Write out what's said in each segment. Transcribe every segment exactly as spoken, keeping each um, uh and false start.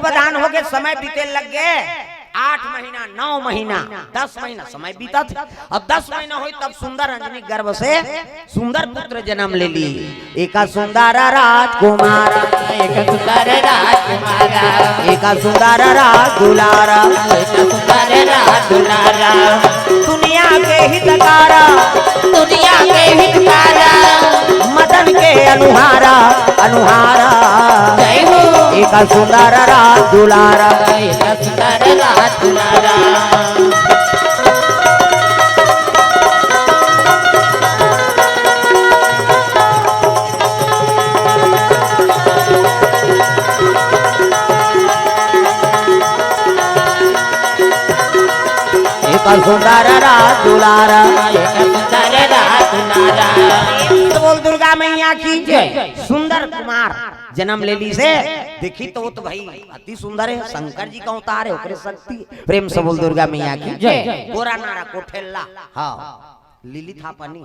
गर्भधान होगे, समय बीते लग गे, आठ महीना, नौ महीना, दस महीना समय बीतत हे। अब दस महीना होइस तब सुंदर अंजनी गर्भ से सुंदर पुत्र जन्म ले लिस। एक सुंदर राजकुमार, एक सुंदर राजकुमार, एक सुंदर राज दुलार, एक सुंदर राज दुलार। दुनिया के हितकार, दुनिया के हितकार। मदन के अनुहार, अनुहार। जय हो। एक सुंदर राज दुलार, एक सुंदर राज दुलार। एक सुंदर राज दुलार। एक सुंदर राज दुलार। तो बोल दुर्गा मैया की जय। सुंदर कुमार जन्म ले लिस हे। देखी तो, वो तो भाई अति सुंदर हे, शंकर जी का अवतार हे, ओकरे शक्ति। प्रेम से बोल दुर्गा मैया की जय। गोरा नारा कोठेला, हाँ, लीली थापा नी।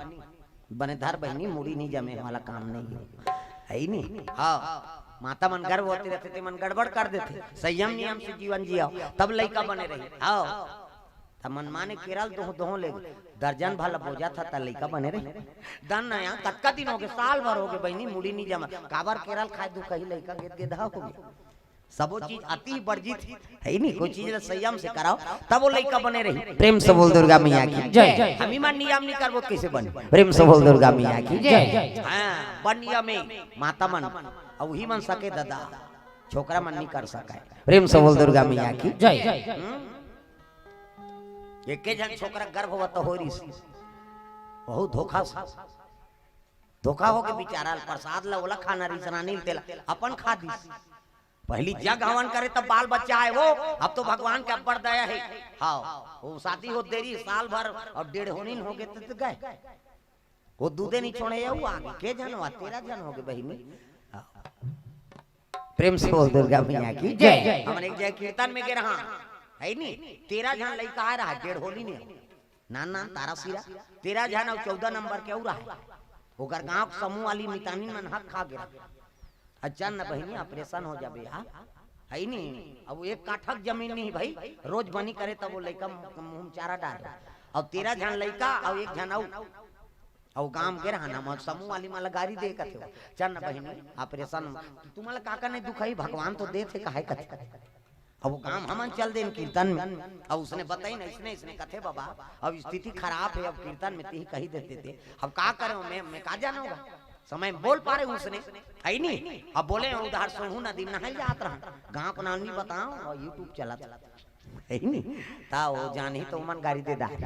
बने धर बहिनी, मुड़ी नहीं जमे वाला काम नहीं हे, हे ही नहीं। हाँ, माता मन गर्भवती रहिथे, ते मन गड़बड़ कर देथे। संयम नियम से जीवन जियो, तब लइका बने रही। हाँ, त मनमाने केरा ल दोह दोह ले, दर्जन भर ल बोजत हस त लइका बने रही। दन नया, कतका दिन होगे, साल भर होगे बहिनी, मुड़ी नहीं जमे। काबर केरा ल खाय दुखही, लइका गेद गेदहा होगे। सबो चीज अति वर्जित हे, हे ही नहीं, कोई चीज ला संयम से कराओ, तब वो लइका बने रही। प्रेम से बोल दुर्गा मैया की जय। हम ही मन नियम नहीं करबो त कइसे बने? प्रेम से बोल दुर्गा मैया की जय। हाँ, बड़ नियम हे, माता मन, अउ उही मन सके दादा, छोकरा मन नहीं कर सकय। प्रेम से बोल दुर्गा मैया की जय। हम्म? एके झन छोकरा गर्भवती हो रिहिस, बहुत धोखा से, धोखा होके बिचारा ल प्रसाद ला ओला खाना रिहिस, रानी ल तेला अपन खा दिस। पहली जग हवन करे तब बाल बच्चा आय वो, अब तो भगवान के अब्बड़ दया हे। हाँ, वो शादी होत देरी साल भर अउ डेढ़ होनिन होगे त, त गय। वो दूधे नहीं छोड़े, अउ आगे के झन हुआ, तेरह झन होगे बहिनी। हाँ। प्रेम से बोल दुर्गा मैया की जय। हमन एक जगह कीर्तन में गे रहा, हे ही नहीं, तेरह झन लइका आय रहा, डेढ़ होनिन हे। नान नान तारा सिरा, तेरह झन अउ चौदह नंबर के अउ रहा। ओकर गांव के समूह वाली मितानिन मन हक खा गे रहा। अच्छा न बहिनी, ऑपरेशन हो जाबे यार, हे ही नहीं। अब एक काठा के जमीन नहीं भाई, रोज बनी करे तब वो लइका मुंह, मुंह में चारा डारे। अब तेरह झन लइका अउ एक झन अउ, अउ गांव गे रहा ना, समूह वाली मन ला गारी दे कथे, चल न बहिनी, ऑपरेशन, तुमन ला का का नहीं दुखही, भगवान तो देथे, काहे कथे। अब वो गांव हमन चल देन कीर्तन में, अउ उसने बताइन, इसने, इसने कथे बाबा, अब स्थिति खराब हे, अब कीर्तन में तिही कही देथे ते, अब का करेंव मैं, मैं का जानों गा, समय में बोल पारेंव उसने, हे ही नहीं। अब बोले उधार सोहू नदी में नहाय जात रहन, गांव के नाम नहीं बताओं, अउ YouTube चलत हे, हे ही नहीं। त वो जानही त ओमन गारी दे डारे।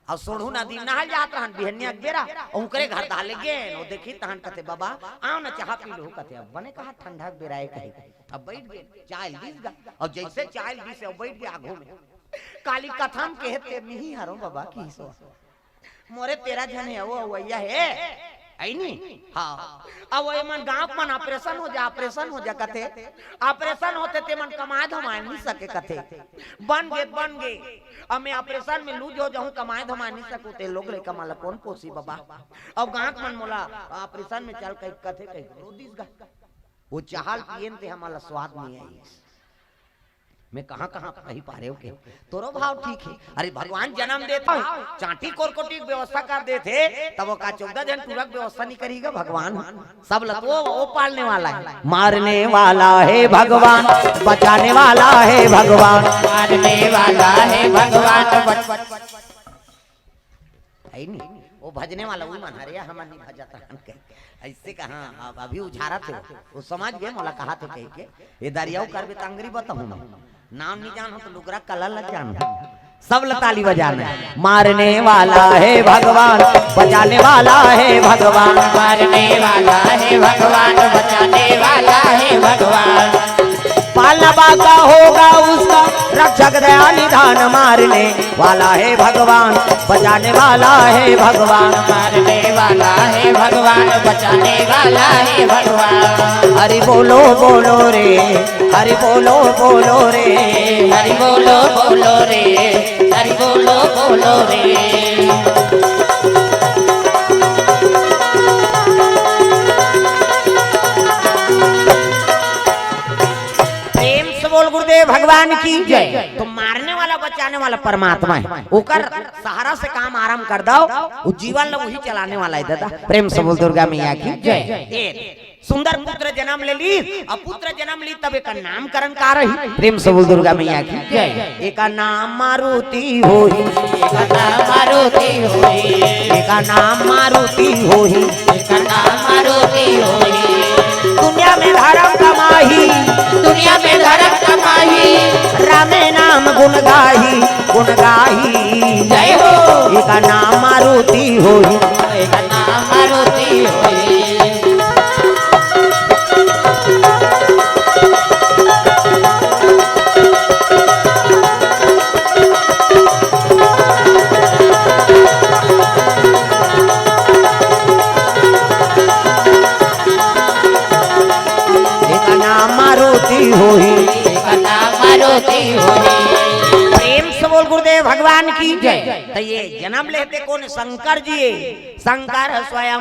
अउ सोढ़ू नदी नहाय जात रहन, बिहनिया के बेरा, अउ ओकरे घर डाले गेन, वो देखी तहन कथे, "बाबा, आओ न, चाहा पी लूहू," कथे, "अब बने कहा ठंडा के बेरा हे," कही, अब बइठ गे, चाय ल दिस गा, अउ जइसे चाय ल दिस हे, अउ बइठ गे आघू में। काली कथा म केहे ते मिही हरों बाबा की सो। मोरे तेरह झन हे, वो अवइया हे, हे ही नहीं? हाँ। अब वो एमन गांव मन ऑपरेशन हो जा, ऑपरेशन हो जा कथे, ऑपरेशन होथे ते मन कमाय धमाय नहीं सके कथे। बन गे, बन गे। अब मैं ऑपरेशन में लूज हो जाहूं, कमाय धमाय नहीं सकूं, ते लोग लइका मन ला कोन पोसी बाबा? अब गांव मन मोला ऑपरेशन में चल कही कथे, कही रो दिस गा। वो चाहा ल पिएन ते हमन ला स्वाद नहीं आइस। मैं कहां कहां कही पारेंव के, तोरो भाव ठीक हे। अरे भगवान जन्म देथे, चांटी कोरकोटी के व्यवस्था कर देथे, तब वो का चौदह झन टूरा के व्यवस्था नहीं करही गा भगवान? सब ल तो वो, वो पालने वाला हे। मारने वाला है भगवान, बचाने वाला है भगवान। मारने वाला है भगवान, बच- हे नहीं? वो भजने वाला उही मन हरे, हमन नहीं भजत रहन कही। अइसे कहा, अब अभी उझारत हे, वो समझ गे मोला कहत हे कहिके। ये दरियाऊ करबे त अंगरी बताहूं मैं। नाम नहीं जानों त लुगरा कला ल जानों। सब ल ताली बजाना हे। मारने वाला है भगवान, बचाने वाला है भगवान। मारने वाला है भगवान, बचाने वाला है भगवान। पालना बाका होगा उसका, रक्षक दया निधान। मारने वाला है भगवान, बचाने वाला है भगवान। मारने वाला है भगवान, बचाने वाला है भगवान। हरि बोलो बोलो रे, हरि बोलो बोलो रे। हरि बोलो बोलो रे, हरि बोलो बोलो रे। प्रेम से बोल गुरुदेव भगवान की जय। तो मारने वाला, बचाने वाला परमात्मा हे, ओकर सहारा से काम आरंभ कर दव, वो जीवन ला वही चलाने वाला हे दादा। प्रेम से बोल दुर्गा मैया की जय। ए, सुंदर पुत्र जनम ले लीस, अउ पुत्र जनम लीस तब एकर नामकरण का रही? प्रेम से बोल दुर्गा मैया की जय। एकर नाम मारुति होही, एकर नाम मारुति होही, एकर नाम मारुति होही, एकर नाम मारुति होही। दुनिया में धरम कमाही, दुनिया में धरम कमाही, रामे नाम गुण गाही, गुण गाही। जय हो। एकर नाम मारुति होही, एकर नाम मारुति होही। एकर नाम मारुति होही। एकर नाम मारुति होही। प्रेम से बोल गुरुदेव भगवान की जय। त ये जनम लेते कोन? शंकर जी। शंकर स्वयं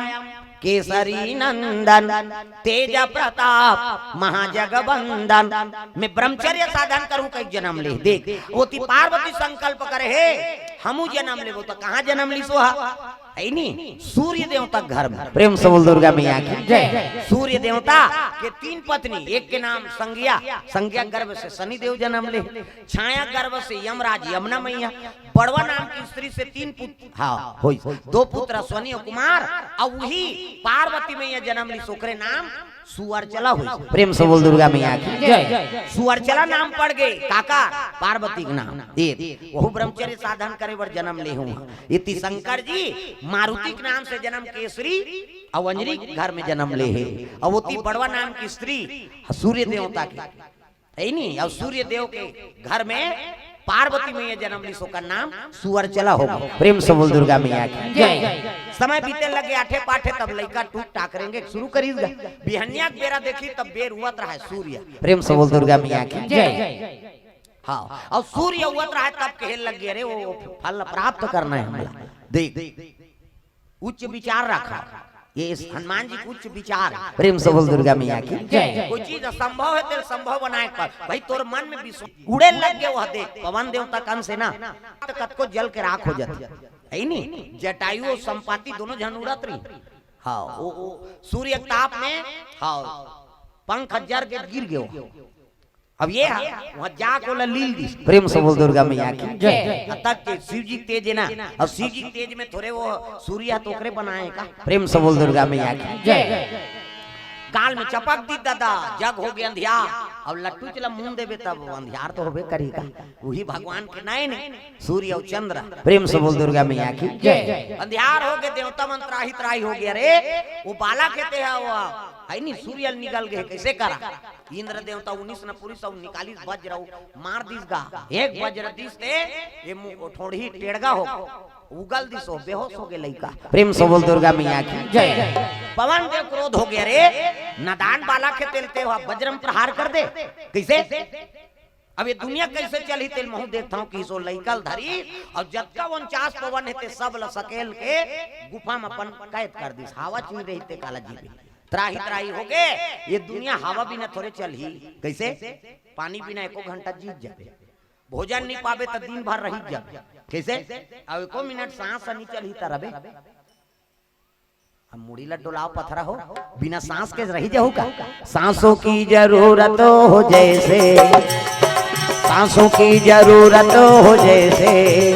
केसरी नंदन, तेज प्रताप महाजगबंदन। मैं ब्रह्मचर्य साधन करूं, कहि जनम ले। देख, ओती पार्वती संकल्प करे हे, हमू जनम लेबो, त कहां जनम लीस ओ हा? हे नी, सूर्य देवता के घर में। प्रेम से बोल दुर्गा मैया की जय। सूर्य देवता के तीन पत्नी, एक के नाम संज्ञा, संज्ञा गर्भ से शनि देव जनम ले, छाया गर्भ से यमराज यमुना मैया, बड़वा नाम की स्त्री से तीन पुत्र, हाँ, होइस, दो पुत्र अश्विनी अउ कुमार, अउ वही पार्वती मैया जनम लीस, ओकरे नाम सुअरचला होइस। प्रेम से बोल दुर्गा मैया की जय। सुअरचला नाम पड़ गे, काकर? पार्वती के नाम। ए, वहू ब्रह्मचर्य साधन करे बर जनम ले हूं। इति शंकर जी मारुति के नाम से जनम, केसरी अउ अंजरी के घर में जनम ले हे। अउ ओती बड़वा नाम की स्त्री सूर्य देवता के, हे नी? अउ सूर्य देव के घर में पार्वती मैया जनम लीस, ओकर नाम सुअरचला हो गे। प्रेम से बोल दुर्गा मैया की जय। समय बीते लगे आठे पाठे, तब लइका टूक टाक रेंगे शुरू करिस गा। बिहनिया के बेरा देखी, तब बेर उगत रहय सूर्य। प्रेम से बोल दुर्गा मैया की जय। हाँ, अउ सूर्य उगत रहय, तब कहे लग गे, "अरे, वो फल प्राप्त करना हे हमला।" देख, उच्च विचार रखा। ये इस हनुमान जी के उच्च विचार हे। प्रेम से बोल दुर्गा मैया की जय। कोई चीज असंभव हे, तेला संभव बनाए के पड़थे। भाई, तोर मन में विश्वास उड़े लग गे, ओ देख, पवन देवता के अंश हे ना, त कतको जल के राख हो जाथे, हे नी? जटायु अउ संपाति दोनों झन उड़त रहिन। हाँ, वो, वो सूर्य के ताप में, हाँ, पंख जर के गिर गे। अब ये हा, वहां जाके ओला लील दिस। प्रेम से बोल दुर्गा मैया की जय। अतक के शिव जी के तेज हे ना, अउ शिव जी के तेज में थोरे वो सूर्य हा त ओकरे बनाए का। प्रेम से बोल दुर्गा मैया की जय। गाल में चपक दिस दादा, जग हो गे अंधियार। अब लट्टू चला मुंह देबे तब अंधियार तो होबे करही का। वही भगवान के नयन हे, सूर्य अउ चंद्र। प्रेम से बोल दुर्गा मैया की जय। अंधियार हो गे, देवता मन त्राहि त्राहि हो गे। अरे, वो बालक हे ते हा, वो हे नी, सूर्य निकल गे, कइसे करा? इंद्र देवता उनिस न पुरिस अउ निकालिस वज्र अउ मार दिस गा। एक वज्र दिस ते ये मु-, ठोड़ही टेड़गा हो, उगल दिस, ओ बेहोश हो गे लइका। प्रेम से बोल दुर्गा मैया की जय। पवन देव क्रोध हो गे, "अरे, नदान बालक हे, तेला ते हा वज्र म प्रहार कर दे, कइसे?" अब ये दुनिया कइसे चलही, तेला महूं देखथंव, कहिस ओ लइका ल धरिस अउ जतका उनचास पवन हे ते सब ल सकेल के गुफा म अपन कैद कर दिस। हवा चुही रही ते काला जीबे। त्राहि त्राहि हो गे, ये दुनिया हवा बिना थोरे चलही। कइसे? पानी बिना एको घंटा जीत जाबे, भोजन नइ पाबे त दिन भर रहि जाबे। कइसे? अउ एको मिनट सांस नइ चलही त रबे। अब मुड़ी ला डोलाव पथरा हो, बिना सांस के रहि जाहू का? सांसों की जरूरत हो जैसे, सांसों की जरूरत हो जैसे,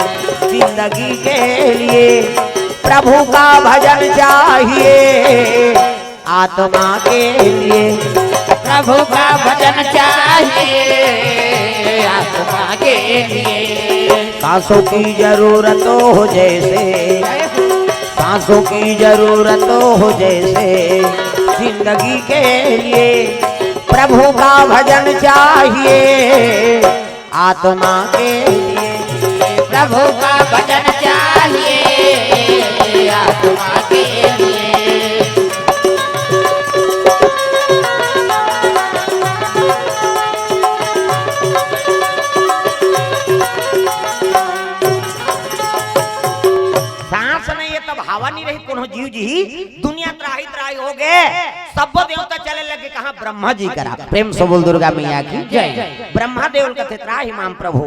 जिंदगी के लिए प्रभु का भजन चाहिए, आत्मा के लिए प्रभु का भजन चाहिए, आत्मा के लिए। सांसों की जरूरत हो जैसे, सांसों की जरूरत हो जैसे, जिंदगी के लिए प्रभु का भजन चाहिए, आत्मा के लिए प्रभु का भजन चाहिए, आत्मा के लिए। सांस नइ हे तब हवा नइ रही, कोनो जीव जी दुनिया त्राहि त्राहि हो गे। तब्बो देवता चले लगे कहाँ? ब्रह्मा जी करा। प्रेम से बोल दुर्गा मैया की जय। ब्रह्मा देव ल कथे, "त्राहि माम प्रभु,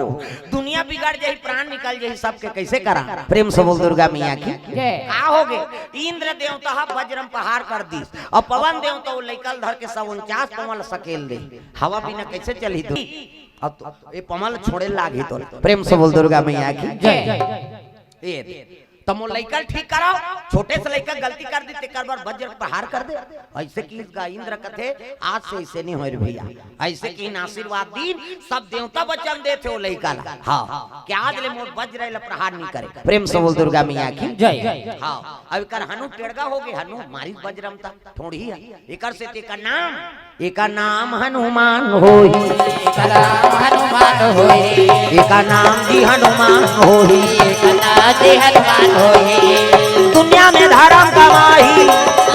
दुनिया बिगड़ जाही, प्राण निकल जाही, सबके कैसे करा?" प्रेम से बोल दुर्गा मैया की जय। का होगे? इंद्र देवता ह बज्र म प्रहार कर दिस, अउ पवन देवता वो लइका ल धर के सब उनचास पवन ल सकेल दे। हवा बिना कैसे चलही दो? अब तो ये पवन ल छोड़े लागही तो। प्रेम से बोल दुर्गा मैया की जय। ये त मोर लइका ल ठीक कराओ, छोटे से लइका गलती कर दी, तेकर बर बज्र प्रहार कर दे। ऐसे किहिस गा इंद्र कथे, आज से ऐसे नहीं होय रे भैया। ऐसे किहिन आशीर्वाद दीन, सब देवता वचन देथे वो लइका ला। हाँ, कि आज ले मोर बज्र ल प्रहार नहीं करे। प्रेम से बोल दुर्गा मैया की जय। हाँ, अब एकर हनु टेड़गा होगे, हनु मारिस बज्र म त ठोड़ही ह। एकर सेती एकर नाम, एकर नाम हनुमान होही। एकर नाम हनुमान होही। एकर नाम जी हनुमान होही। एकर नाम जी हनुमान होही। दुनिया में धर्म कमाही।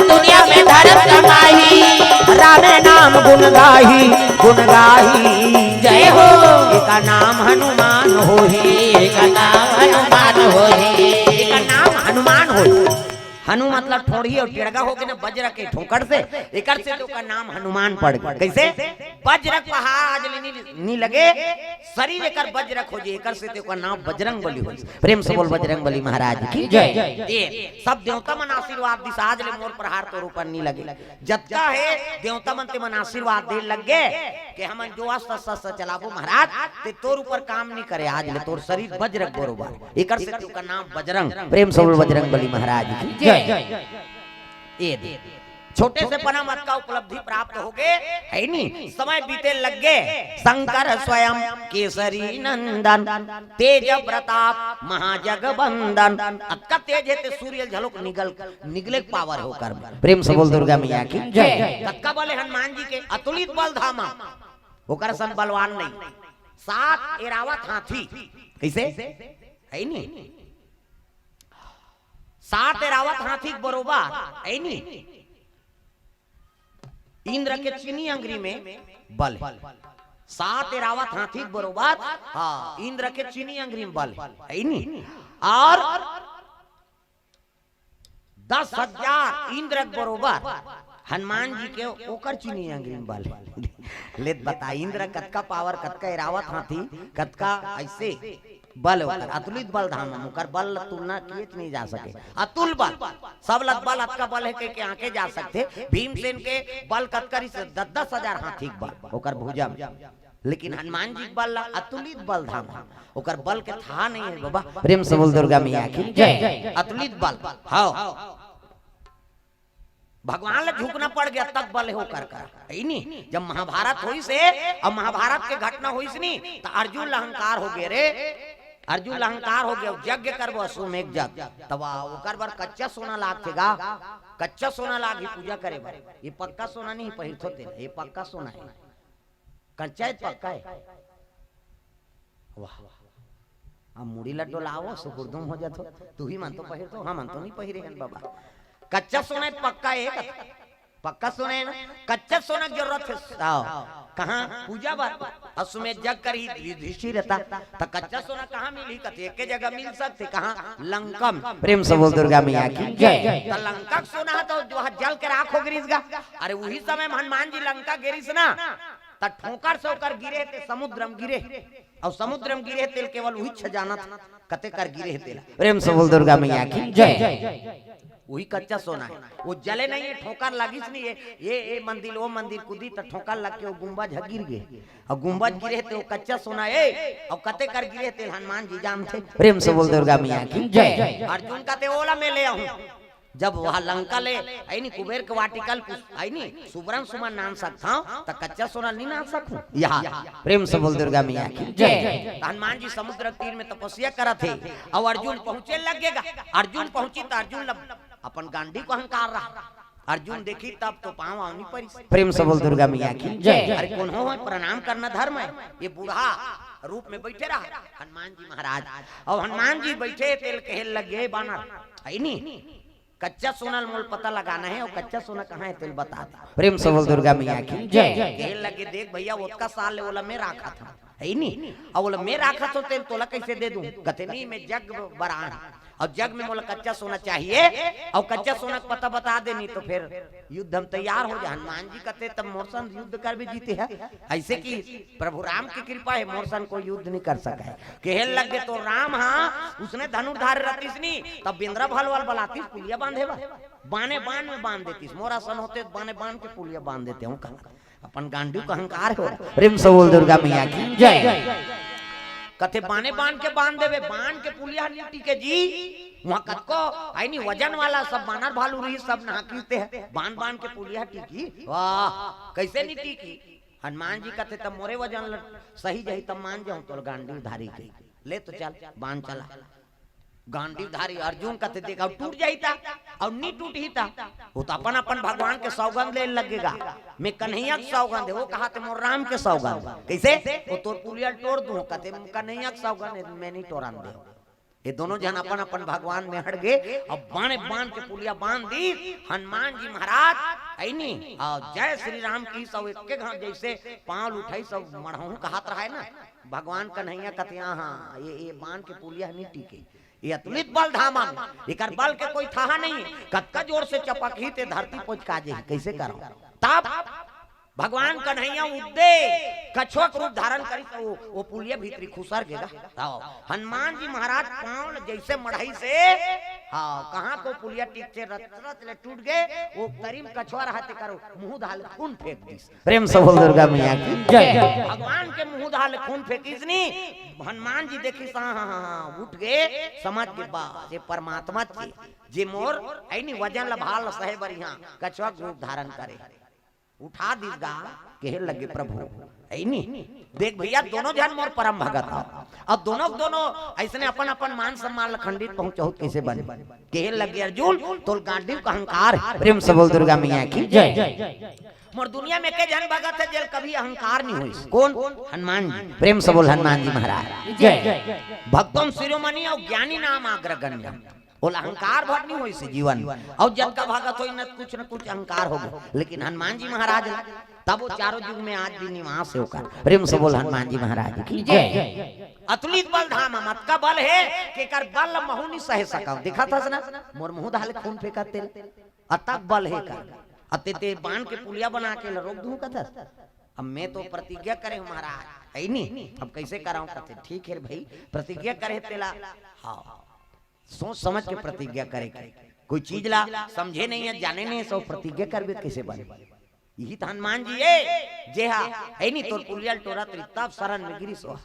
दुनिया में धर्म कमाही। रामे नाम गुण गाही, गुण गाही। जय हो। एकर नाम हनुमान होही। एकर नाम हनुमान होही। एकर नाम हनुमान होही। हनु मतलब ठोड़ही अउ टेड़गा होगे ना बज्र के ठोकर से, एकर से तो ओकर नाम हनुमान पड़ गे। कैसे? बज्र के प्रहार आज ले नी, नी लगे, शरीर एकर बज्र के हो जे, एकर से तो ओकर नाम बजरंग बली होइस। प्रेम से बोल बजरंग बली महाराज की जय। ये सब देवता मन आशीर्वाद दिस, आज ले मोर प्रहार तोर ऊपर नी लगे। जतका हे देवता मन ते मन आशीर्वाद दे लग गे कि हमन जो अस्त्र शस्त्र चलाबो महाराज, ते तोर ऊपर काम नी करे, आज ले तोर शरीर बज्र के बरोबर। एकर से तो ओकर नाम बजरंग, प्रेम से बोल बजरंग बली महाराज की जय। ये दे। छोटे से पना म अतका उपलब्धि प्राप्त होगे, है नी? समय बीते लग गे। शंकर स्वयं केसरी नंदन, तेज प्रताप महाजगबंदन। अतका तेज हे ते सूर्य झलक निगल, निगले के पावर हे ओकर में। प्रेम से बोल दुर्गा मैया की जय। कतका बल हे हनुमान जी के, अतुलित बल धामा। ओकर सन बलवान नहीं। सात एरावत हाथी। कैसे? है नी? सात एरावत हाथी के बरोबर, है नी? इंद्र के चीनी अंगरी में बल हे। सात एरावत हाथी के बरोबर, हाँ, इंद्र के चीनी अंगरी में बल हे, है नी? अउ दस हजार इंद्र के बरोबर हनुमान जी के ओकर चीनी अंगरी में बल हे। ले त बता, इंद्र कतका पावर, कतका एरावत हाथी, कतका ऐसे बल ओकर, अतुलित बल धाम, ओकर बल ल तुलना किए च नहीं जा सके। अतुल बल, सब ल बल, अतका बल हे कह के आंके जा सकथे। भीमसेन के बल कतका रिहिस? दस दस हजार हाथी के बल ओकर भुजा में। लेकिन हनुमान जी के बल ला अतुलित बल धाम हे, ओकर बल के था नहीं हे बाबा। प्रेम से बोल दुर्गा मैया की जय। अतुलित बल, हाँ। भगवान ला झुकना पड़ गे, तक बल हे ओकर का, है नी? जब महाभारत होइस हे, अब महाभारत के घटना होइस नी, त अर्जुन ला अहंकार होगे रे, अर्जुन ला अहंकार होगे, अब यज्ञ करबो, अश्वमेध यज्ञ, तब ओकर बर कच्चा सोना लागथे गा, कच्चा सोना लागही पूजा करे बर। ये पक्का सोना नहीं पहिरथो तेला, ये पक्का सोना हे। कच्चा हे त पक्का हे? वाह। अब मुड़ी ला डोलावो, सुकुरदुम हो जाथो। तुही मन तो पहिरथो, हमन तो नहीं पहिरे हन बाबा। कच्चा सोना हे त पक्का हे? पक्का सोना हे ना? कच्चा सोना के जरूरत हे। आओ। कहाँ? पूजा बर। अश्वमेध यज्ञ करही युधिष्ठिर रहता, त कच्चा सोना कहाँ मिलही? कथे एके जगह मिल सकथे। कहाँ? लंका म। प्रेम से बोल दुर्गा मैया की जय। त लंका के सोना हे त जो ह जल के राख हो गे रिहिस गा। अरे उही समय म हनुमान जी लंका गे रिहिस ना, त ठोकर से ओकर गिरे ते समुद्र म गिरे, अउ समुद्र म गिरे तेला केवल उहीच जानत, कते कर गिरे तेला। प्रेम से बोल दुर्गा मैया की जय। उही कच्चा सोना हे, वो जले नहीं हे, ठोकर लागिस नहीं हे। ये, ये मंदिर, वो मंदिर कूदी त ठोकर लग के वो गुंबज ह गिर गे, अउ गुंबज गिरे ते वो कच्चा सोना हे, अउ कते कर गिरे तेला हनुमान जी जानथे। प्रेम से बोल दुर्गा मैया की जय। अर्जुन कथे ओला मैं ले आहूं। जब वह लंका ले, है नी, कुबेर के वाटिका ल कुछ, है नी, सुबरन सुमन नान सकथंव, त कच्चा सोना नहीं नान सकहूं? यहाँ, प्रेम से बोल दुर्गा मैया की जय। त हनुमान जी समुद्र तीर में तपस्या करत हे, अउ अर्जुन पहुंचे लग गे गा। अर्जुन पहुंची त अर्जुन ल अपन गांडी के अहंकार रहा। अर्जुन देखी तब तो पांव आव नहीं परिस। प्रेम से बोल दुर्गा मैया की जय। अरे कोन हो, प्रणाम करना धर्म हे। ये बूढ़ा रूप में बैठे रहा हनुमान जी महाराज। अउ हनुमान जी बैठे तेला कहे लग गे, बानर, है नी, कच्चा सोना ल मोला पता लगाना हे, अउ कच्चा सोना कहाँ हे तेला बता दे। प्रेम से बोल दुर्गा मैया की जय। कहे लगे, देख भैया, ओतका साल ले ओला मैं राखत हंव, है नी? अउ ओला मैं राखत हंव तेला तोला कैसे दे दूं? कथे नहीं, मैं यज्ञ बर आए हंव। अउ जग में मोला कच्चा सोना चाहिए, अउ कच्चा सोना के पता बता दे, नहीं तो फिर युद्ध हम तैयार हो जा।" हनुमान जी कथे, "तब मोर संग युद्ध करबे जीते ह?" अइसे कि प्रभु राम के कृपा हे, मोर संग कोई युद्ध नहीं कर सके। कहे लगे, "तो राम हा, उसने धनुर्धार रतिस नी, तब बेंदरा भलवाल बलातिस पुलिया बांधे बर, बाने बान में बांध देतिस, मोर असन होते तो बाने बान के पुलिया बांध देते हूँ।" कहा, अपन गांडीव का अहंकार हो। प्रेम से बोल दुर्गा मैया की जय। कथे, "बाने बान के बांध देबे, बान के पुलिया नहीं टिके जी, वहां कतको आइनी वजन वाला सब बानर भालू रही, सब नहा कीते हैं, बान बान के पुलिया टिकी, वाह, कैसे नहीं टिकी?" हनुमान जी कथे, "तब मोरे वजन ल-, सही जाही, तब मान जाऊं तोर गांडीव धारी के। ले तो चल, बान चला।" गांडीव धारी अर्जुन कथे, "देख, अब टूट जाही ता, अब नी टूटही ता।" वो तो अपन अपन भगवान के सौगंध ले लगेगा। "मैं कन्हैया के सौगंध है," वो कहा थे, "मोर राम के सौगंध।" कैसे? "वो तोर पुलिया ल टोर दूं," कथे, "कन्हैया के सौगंध है, मैं नहीं टोरन दे।" ये दोनों झन अपन अपन भगवान में हट गए। अब बाने बान के पुलिया बांध दी। हनुमान जी महाराज अइनी, और जय श्री राम की सब एक के घाव जैसे पांव उठाई, सब मढ़हूं कहात रहा है ना, भगवान कन्हैया कथे, "हाँ, ये, ये बान के पुलिया नहीं टिके, ये अतुलित बल धामा में, एकर बल के कोई थाहा नहीं है, कतका जोर से चपकही ते धरती पोचका जेही, कैसे करो?" तब भगवान कन्हैया उद्दे कछुआ के रूप धारण करी, तो वो, वो पुलिया भीतरी खुसर गेगा। तो हनुमान जी महाराज पांव ल जैसे मढ़ाई से, हाँ, कहाँ को पुलिया टिक से रच रच ले टूट गए, वो तरी में कछुआ रहा ते करो, मुंह धाल खून फेंक दिस। प्रेम से बोल दुर्गा मैया की जय। भगवान के मुंह धाल खून फेंकिस नी, हनुमान जी देखिस, हाँ, हाँ, हाँ, हाँ, उठ गए, समझ के बस, ये परमात्मा थे, जे मोर अइनी वजन ल भार ल सहे बर इहाँ कछुआ के रूप धारण करे। उठा दिस गा, कहे लगे, "प्रभु, अइनी, देख भैया, दोनों झन मोर परम भगत हो, और दोनों के दोनों अइसने अपन अपन मान सम्मान ल खंडित पहुंचाहू, कैसे बने?" कहे लगे, "अर्जुन, तोर गांडीव का अहंकार है।" प्रेम से बोल दुर्गा मैया की जय। मोर दुनिया में के झन भगत है जेल कभी अहंकार नहीं होइस। कौन? हनुमान जी। प्रेम से बोल हनुमान जी महाराज जय। भक्तम शिरोमणि और ज्ञानी नाम अग्रगण्य। ओला अहंकार भर नहीं होइस जीवन। और जतका भगत होई न, कुछ न कुछ अहंकार होगे, लेकिन हनुमान जी महाराज ला, तब वो चारों युग में आज भी निवास है ओकर। प्रेम से बोल हनुमान जी महाराज की जय। अतुलित बल धाम, अतका बल है कि एकर बल ल महू नहीं सहे सकव। देखत हस ना, मोर मुंह धाल खून फेंकत तेल, अतक बल है एकर। अते ते बान के पुलिया बना के ल रोक दूं कथस। अब मैं तो प्रतिज्ञा करे हूं महाराज, है नी? अब कैसे कराऊं कथे, ठीक है भाई, प्रतिज्ञा करे तेला, हाँ, सोच समझ के प्रतिज्ञा करे के। कोई चीज ला समझे नहीं है, जाने नहीं है, सब प्रतिज्ञा करबे कैसे बने? यही तो हनुमान जी है, जे हा, है नी, तोर पुलिया ल टोरत रही, तब शरण में गिरी सो।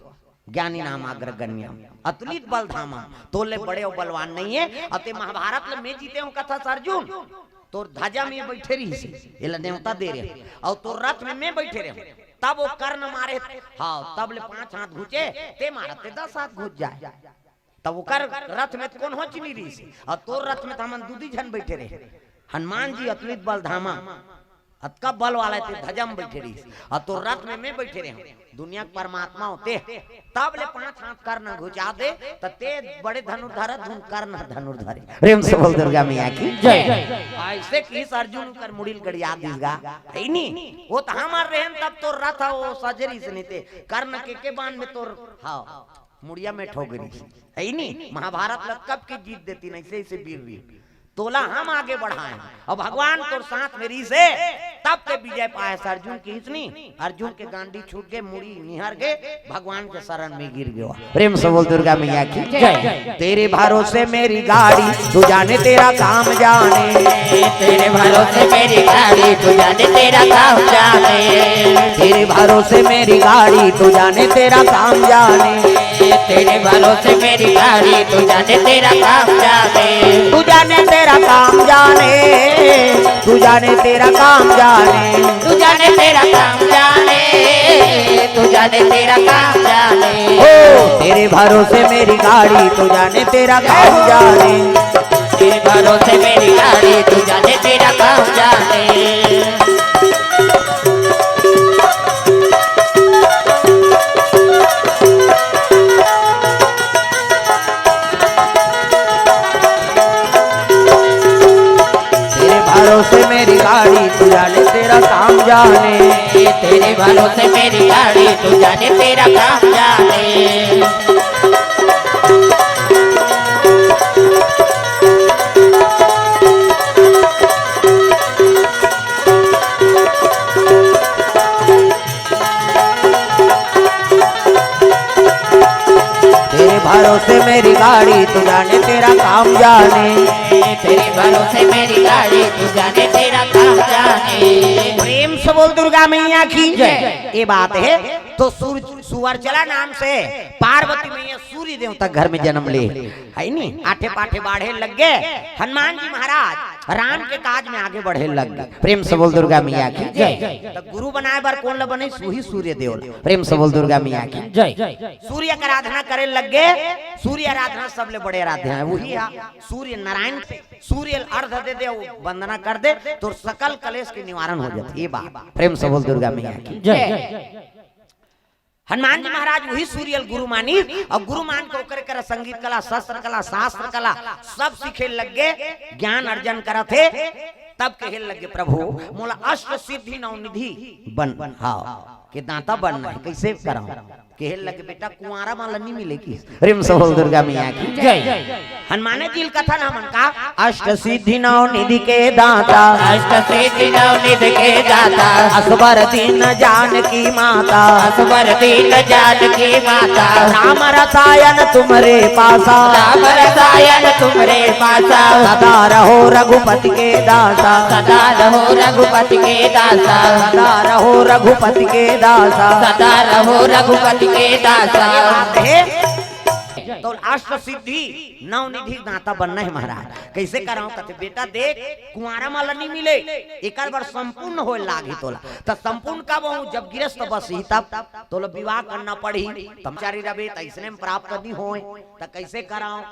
ज्ञानी नाम अग्रगण्य, अतुलित बल धामा, तोले बड़े और बलवान नहीं है। अते महाभारत ल मैं जीते हूं कथस अर्जुन, तोर ध्वजा में बैठे रही से, एला नेवता दे रहे, और तोर रथ में मैं बैठे रहे, तब वो कर्ण मारे, हाँ, तब ले पांच हाथ घुचे, ते मारत ते दस हाथ घुच जाए। तब ओकर रथ में त कोन्होच नहीं रहिस, और तोर रथ में त हमन दूदी झन बैठे रहे। हनुमान जी अतुलित बल धामा, अतका बल वाला ते ध्वजा में बैठे रहिस, और तोर रथ में मैं बैठे रहे। दुनिया के परमात्मा होते, तब ले पांच हाथ कर्ण घुचा दे, त ते बड़े धनुर्धर धुन कर्ण धनुर्धर। प्रेम से बोल दुर्गा मैया की जय। ऐसे किस अर्जुन कर मुड़िल गड़िया दिस गा, है नी? वो त हमार रहन तब तोर रथ वो सजरी से नहीं ते, कर्ण के के बान में तोर, हाँ। मुड़िया में ठोकरी, है नी? महाभारत ल कब के जीत देती नहीं, ऐसे ऐसे वीर वीर। तोला हम आगे बढ़ाए हैं। अब भगवान तोर साथ में रही से, तब ते विजय पाए से। अर्जुन की इसनी, अर्जुन के गांडी छूट गए, मुड़ी निहर गए, भगवान के शरण में गिर गयो। प्रेम से बोल दुर्गा मैया की जय। तेरे भरोसे मेरी गाड़ी, तू जाने तेरा काम जाने। तेरे भरोसे मेरी गाड़ी, तू जाने तेरा काम जाने। तेरे भरोसे मेरी गाड़ी, तू जाने तेरा काम जाने। तेरे भरोसे मेरी गाड़ी, तू जाने तेरा काम जाने। तू जाने तेरा काम जाने, तू जाने तेरा काम जाने। तू जाने तेरा काम जाने, तू जाने तेरा काम जाने। ओ, तेरे भरोसे मेरी गाड़ी, तू जाने तेरा काम जाने। तेरे भरोसे मेरी गाड़ी, तू जाने तेरा काम जाने। तेरे भरोसे मेरी गाड़ी, तू जाने तेरा काम जाने। तेरे भरोसे मेरी गाड़ी, तू जाने तेरा काम जाने। भरोसे मेरी गाड़ी, तू जाने तेरा काम जाने। तेरे भरोसे मेरी गाड़ी, तू जाने तेरा काम जाने। प्रेम से बोल दुर्गा मैया की जय। ये बात है तो सूर-, सुअरचला नाम से पार्वती मैया सूर्य देवता घर में जन्म ले, है नी? आठे पाठे बाढ़े लग गए। हनुमान जी महाराज राम के काज में आगे बढ़े लग गए। प्रेम से बोल दुर्गा मैया की जय। तो गुरु बनाए बर कौन ला बने? वही सूर्य देव ला। प्रेम से बोल दुर्गा मैया की जय। सूर्य के आराधना करे लग गए। सूर्य आराधना सबले बड़े आराध्य है, वही है सूर्य नारायण। सूर्य ल अर्घ दे दे, वो वंदना कर दे, तो सकल कलेश के निवारण हो जाते। ये बात प्रेम से बोल दुर्गा मैया की जय। हनुमान जी महाराज वही सूर्य ल गुरु मानी, और गुरु मान के ओकरे करा संगीत कला, शस्त्र कला, शास्त्र कला सब सीखे लग गए, ज्ञान अर्जन करत हे। तब कहे लगे, "प्रभु, मोला अष्ट सिद्धि नौ निधि बन, हाँ, के दाता बनना है, कैसे कराऊं?" कहे लगे, "बेटा, कुंवारा माला नहीं मिले कि?" प्रेम से बोल दुर्गा मैया की जय। हनुमान जी ल कथन हमन का, अष्ट सिद्धि नौ निधि के दाता, अष्ट सिद्धि नौ निधि के दाता, असबर दीन जानकी माता, असबर दीन जानकी माता, राम रसायन तुम्हरे पासा, राम रसायन तुम्हरे पासा, सदा रहो रघुपति के दासा, सदा रहो रघुपति के दासा, सदा रहो रघुपति के दासा, सदा रहो रघुपति के दासा। हे, तो अष्ट सिद्धि नौ निधि दाता बनना है महाराज। कैसे कराऊं? कहते, "बेटा देख, कुंवारा माला नहीं मिले, एकर बर संपूर्ण होए लाग ही तोला।" तो संपूर्ण कब होऊं? जब गृहस्थ बस ही तब तोला विवाह करना पड़ही। तमचारी रबे त इसने में प्राप्त नहीं होए, त कैसे कराऊं?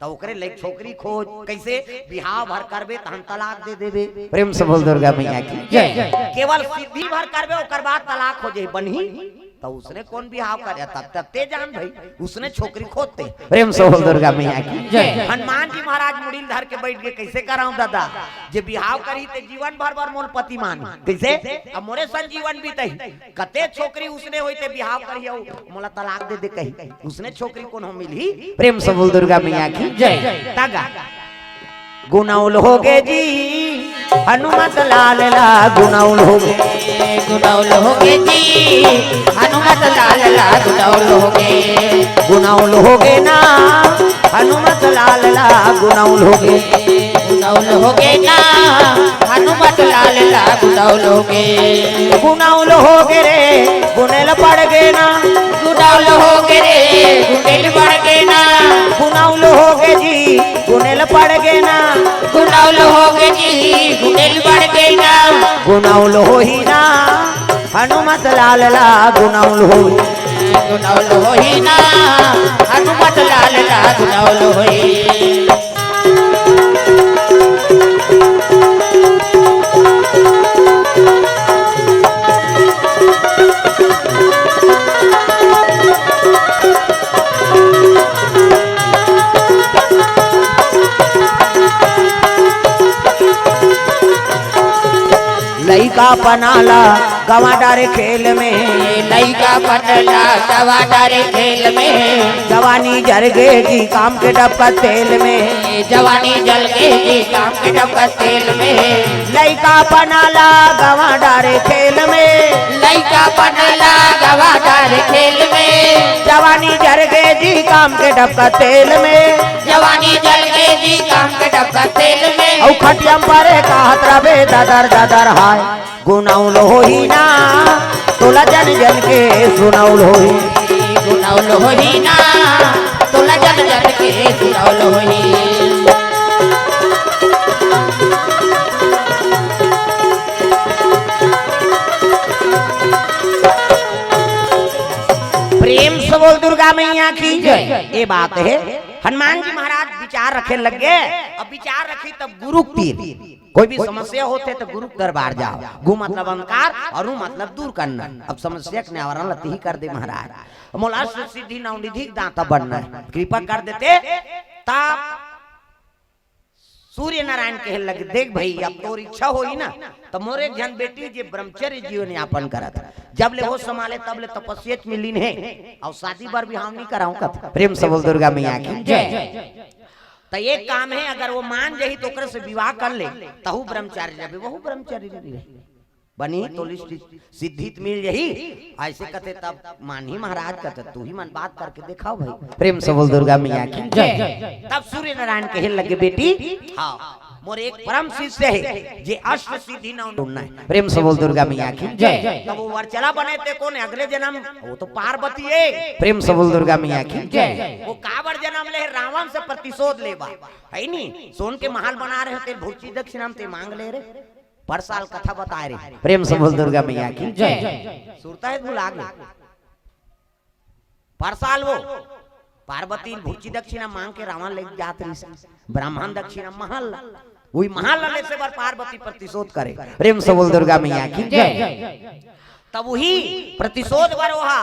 त ओकरे ले छोकरी खोज, कैसे? बिहाव भर करबे तहन तलाक दे देबे। प्रेम से बोल दुर्गा मैया की जय। केवल सिद्धि भर करबे, ओकर बाद तलाक हो जाए, बनही? त उसने कौन बिहाव करे? तब तब ते जान भाई, उसने छोकरी खोजते। प्रेम से बोल दुर्गा मैया की जय। हनुमान जी महाराज मुड़ी ल धर के बैठ गए, "कैसे कराऊं दादा? जे बिहाव करही ते जीवन भर बर मोल पति मान, कैसे? अब मोरे संग जीवन बीतही, कते छोकरी उसने होई ते बिहाव करही, अउ मोला तलाक दे दे कही, उसने छोकरी कोनो मिलही?" प्रेम से बोल दुर्गा मैया की जय। तगा गुनौल होगे जी, हनुमत लाल ला गुनौल होगे। गुनौल होगे जी, हनुमत लाल ला गुनौल होगे। गुनौल होगे ना, हनुमत लाल ला गुनौल होगे। गुनौल होगे ना, हनुमत लाल ला गुनौल होगे। गुनौल होगे रे, गुनेल पड़ गे ना। गुनौल होगे रे, गुनेल पड़ गे ना। गुनौल होगे जी, गुनेल पड़ गे ना। गुनौल होगे जी, गुनेल पड़ गे ना। गुनौल होही ना, हनुमत लाल ला गुनौल होही। गुनौल होही ना, हनुमत लाल ला गुनौल होही। लइका पना ला गवा डारे खेल में। लइका पना ला गवा डारे खेल में। जवानी जरगे जी काम के डबका तेल में। जवानी जलगे जी काम के डबका तेल में। लइका पना ला गवा डारे खेल में। लइका पना ला गवा डारे खेल में। जवानी जरगे जी काम के डबका तेल में। जवानी जलगे जी काम के डबका तेल में। अउ खटिया म परे कहत रबे ददर ददर हाय। गुनौल होही ना, तोला जन जन के सुनौल होही। गुनौल होही ना, तोला जन जन के सुनौल होही। प्रेम से बोल दुर्गा मैया की जय। ये बात है, हनुमान जी महाराज विचार रखे लग गए। अब विचार रखी तब गुरु तीर। कोई भी समस्या होथे त गुरु के दरबार जाओ। गु मतलब अंधकार और उ मतलब दूर करना। अब समस्या के निवारण ल तिही कर दे महाराज। मोला अष्ट सिद्धि नौ निधि के दाता बनना है, कृपा कर देते। तब सूर्य नारायण कहे लगे, "देख भाई, अब तोर इच्छा होही ना, त मोर एक झन बेटी जे ब्रह्मचर्य जीवन यापन करत, जब ले होश संभाले तब ले तपस्या में लीन है, अउ शादी बर बिहाव नहीं कराऊं कत।" प्रेम से बोल दुर्गा मैया की जय। त एक काम है, अगर वो मान जाही त ओकरे से विवाह कर ले, तहू ब्रह्मचारी रहे, वहू ब्रह्मचारी रहे। बनी तो लिस्ट सिद्धि त मिल जही। ऐसे कथे तब मानही महाराज कथे, "तू ही मन बात करके देखाओ भाई।" प्रेम से बोल दुर्गा मैया की जय। तब सूर्य नारायण कहे लगे, "बेटी, हाँ, मोर एक परम शिष्य हे, जे अष्ट सिद्धि नौ ढूंढना है।" प्रेम से बोल दुर्गा मैया की जय। तब वो वरचला बने ते कोन हे? अगले जन्म वो तो पार्वती हे। प्रेम से बोल दुर्गा मैया की जय। वो काबर जन्म ले? रावण से प्रतिशोध लेबा, है नी? सोन के महल बना रहे ते भुर्ची दक्षिणा म ते मांग ले रे। पर साल कथा बताए रहे। प्रेम से बोल दुर्गा मैया की जय। सुरता है भुला गए। पर साल वो पार्वती भुर्ची दक्षिणा मांग के रावण ले जात रहिस, ब्राह्मण दक्षिणा महल ला। वही महल ला लेसे बर पार्वती प्रतिशोध करे। प्रेम से बोल दुर्गा मैया की जय। तब वही प्रतिशोध बर ओहा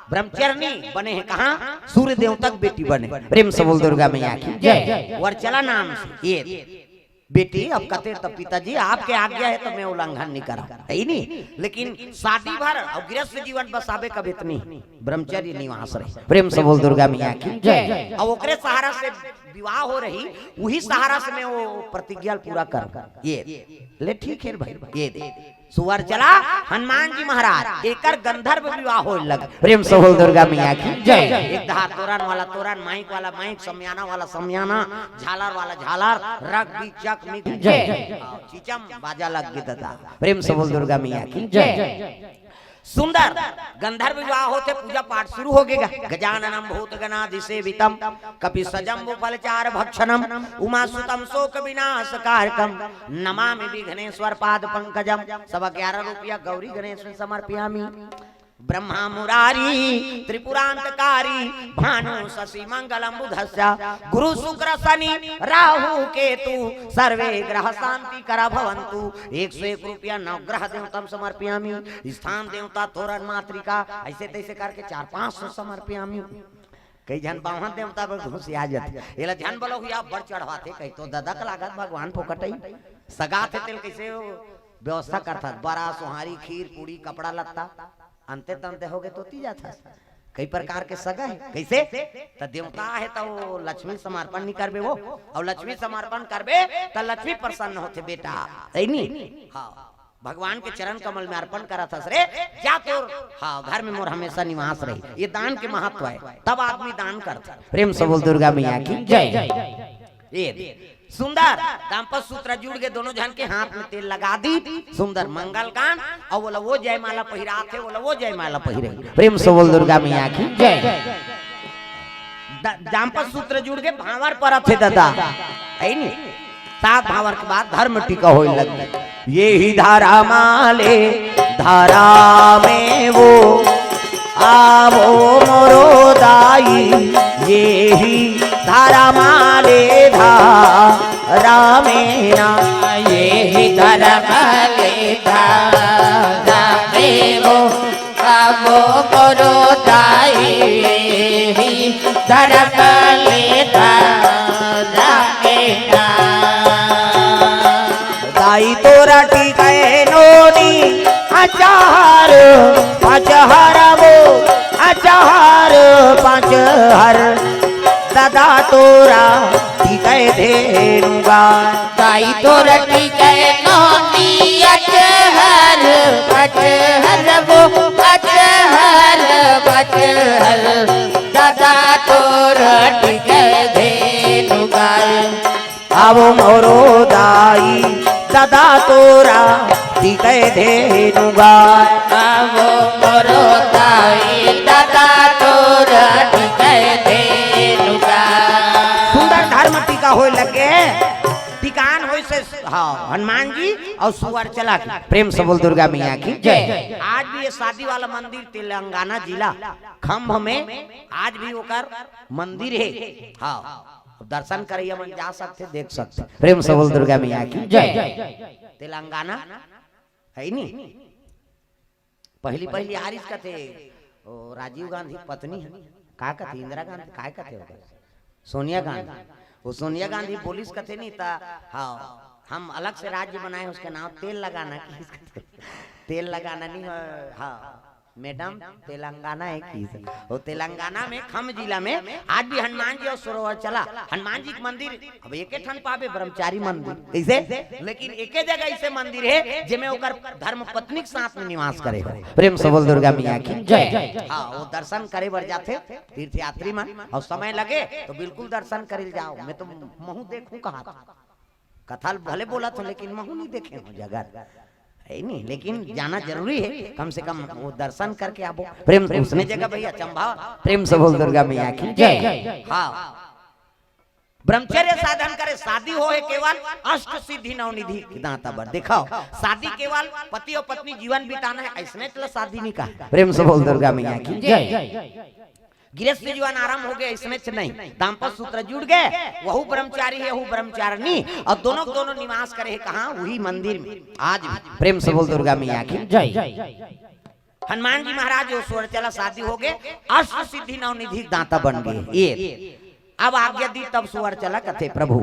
ब्रह्मचारिणी बने हे। कहाँ? सूर्य देवता के बेटी बने। प्रेम से बोल दुर्गा मैया की जय। वरचला नाम से ये बेटी, अब कथे त पिताजी, आपके आज्ञा है तो मैं उल्लंघन नहीं करा, है नी? लेकिन शादी भर और गृहस्थ जीवन बसाबे कब इतनी ब्रह्मचर्य निवास रहे। प्रेम से बोल दुर्गा मैया की जय। और ओकरे सहारा से विवाह हो रही, वही सहारा से मैं वो प्रतिज्ञा पूरा कर। ये ले, ठीक है भाई, ये दे। सुअर चला हनुमान जी महाराज, एकर गंधर्व विवाह हो लग। प्रेम से बोल दुर्गा मैया की जय। एक धार तोरण वाला तोरण, माइक वाला माइक, समियाना वाला समियाना, झालर वाला झालर, रग बीचक मिक जय। चिचम बाजा लग गई दादा। प्रेम से बोल दुर्गा मैया की जय। सुंदर गंधर्व विवाह होते, पूजा पाठ शुरू हो गया। गजाननम भूत गणादि सेवितम, कपि सजम्बु फलचार भक्षणम, उमा सुतम शोक विनाश कारकम, नमामि विघ्नेश्वर पाद पंकजम। सब ग्यारह रुपया गौरी गणेश में समर्पयामी। ब्रह्मा मुरारी त्रिपुरांतकारी, भानु शशि मंगलम बुधस्य, गुरु शुक्र शनि राहु केतु, सर्वे ग्रह शांति करा भवंतु। एक सौ एक रुपया नवग्रह देवतम समर्पयामी। स्थान देवता तोरण मातृका, ऐसे तैसे करके चार पाँच सौ समर्पयामी। कई झन बावन देवता बर घुसिया जाथे, एला झन बोलो हुआ बड़ चढ़वाथे, कही तो ददक लागत भगवान फोकटई। सगा थे तेल कैसे व्यवस्था करथस? बरा सोहारी, खीर पूड़ी, कपड़ा लत्ता, अंते तंते होगे तो ती जाथस। कई प्रकार के सगा है। कैसे? त देवता है तो लक्ष्मी समर्पण नहीं करबे वो, और लक्ष्मी समर्पण करबे त लक्ष्मी प्रसन्न होथे बेटा, है नी? हाँ, भगवान के चरण कमल में अर्पण करत हस रे, जा तोर, हाँ, घर में मोर हमेशा निवास रही। ये दान के महत्व है, तब आदमी दान करथे। प्रेम से बोल दुर्गा मैया की जय। ये दे। सुंदर दाम्पत्य सूत्र जुड़ के दोनों झन के हाथ में तेल लगा दी। सुंदर मंगल गान, और बोला वो जयमाला पहिरात है, बोला वो जयमाला पहिरे। प्रेम से बोल दुर्गा मैया की जय। द-, दाम्पत्य सूत्र जुड़ के भांवर परत हे दादा, है नी? सात भांवर के बाद धर्म टीका होए लग गई। ये ही धारा माले धारा में वो, आवो मोरो दाई, ये ही धारा माले धारा में ना। ये ही धारा माले धारा में वो, आवो मोरो दाई, ये ही धारा माले धारा में ना। दाई तोरा टीके नोनी, अचार पचहर वो, अचार पचहर। दादा तोरा टीके धेनु गाय। दाई तोरा टीके नोनी, अचहर पचहर वो, अचहर पचहर। दादा तोरा टीके धेनु गाय। आवो मोरो दाई, दादा तोरा टीके धेनु गाय। आवो मोरो दाई, दादा तोरा टीके धेनु गाय। सुंदर धर्म टीका होए लगे। टीकान होए से, हाँ, हनुमान जी और सुअर चला के। प्रेम से बोल दुर्गा मैया की जय। आज भी ये शादी वाला मंदिर तेलंगाना जिला खंभ में आज भी ओकर मंदिर है। हाँ, अब दर्शन करैया मन जा सकथे, देख सकथे। प्रेम से बोल दुर्गा मैया की जय। तेलंगाना है नी? पहली पहली आरिस कथे, ओ राजीव गांधी पत्नी है, का कथे, इंदिरा गांधी, काय कथे ओकर? सोनिया गांधी। वो सोनिया गांधी बोलिस कथे नी त, हाँ, हम अलग से राज्य बनाए, उसका नाम तेल लगाना। किस कथे? तेल लगाना नहीं है, हाँ। मैडम, तेलंगाना है कि? वो तेलंगाना में खम्म जिला में आज भी हनुमान जी अउ सुरवरचला, हनुमान जी के मंदिर अब एके ठन पाबे, ब्रह्मचारी मंदिर। कइसे? लेकिन एके जगह अइसे मंदिर हे जेमे ओकर धर्म पत्नी के साथ में निवास करे हो। प्रेम से बोल दुर्गा मैया की जय। हाँ, वो दर्शन करे बर जाथे तीर्थयात्री मन, अउ समय लगे तो बिल्कुल दर्शन करे ल जाव। मैं तो महूँ देखहूँ कहा, कथा ल भले बोलत हों लेकिन महूँ नइ देखे हों जगह, हे नहीं, लेकिन जाना जरूरी हे, कम से कम वो दर्शन करके आबो। प्रेम से उसने जगह भैया चंबा, प्रेम से बोल दुर्गा मैया की जय। हाँ, ब्रह्मचर्य साधन करे, शादी होहे केवल अष्ट सिद्धि नव निधि के दाता बर। देखव, शादी केवल पति अउ पत्नी जीवन बिताना हे, अइसने च ला शादी नइ कहे। प्रेम से बोल दुर्गा मैया की जय। गृहस्थ जीवन आरंभ होगे, अइसने च नहीं, दाम्पत्य सूत्र जुड़ गे, वहू ब्रह्मचारी हे, वहू ब्रह्मचारिणी, अउ दोनों के दोनों निवास करे हे कहाँ? वही मंदिर में। आज भी प्रेम से बोल दुर्गा मैया की जय। हनुमान जी महाराज अउ सुरवरचला शादी होगे, अष्ट सिद्धि नव निधि के दाता बन गे। ये अब आज्ञा दी तब सुरवरचला कथे, प्रभु,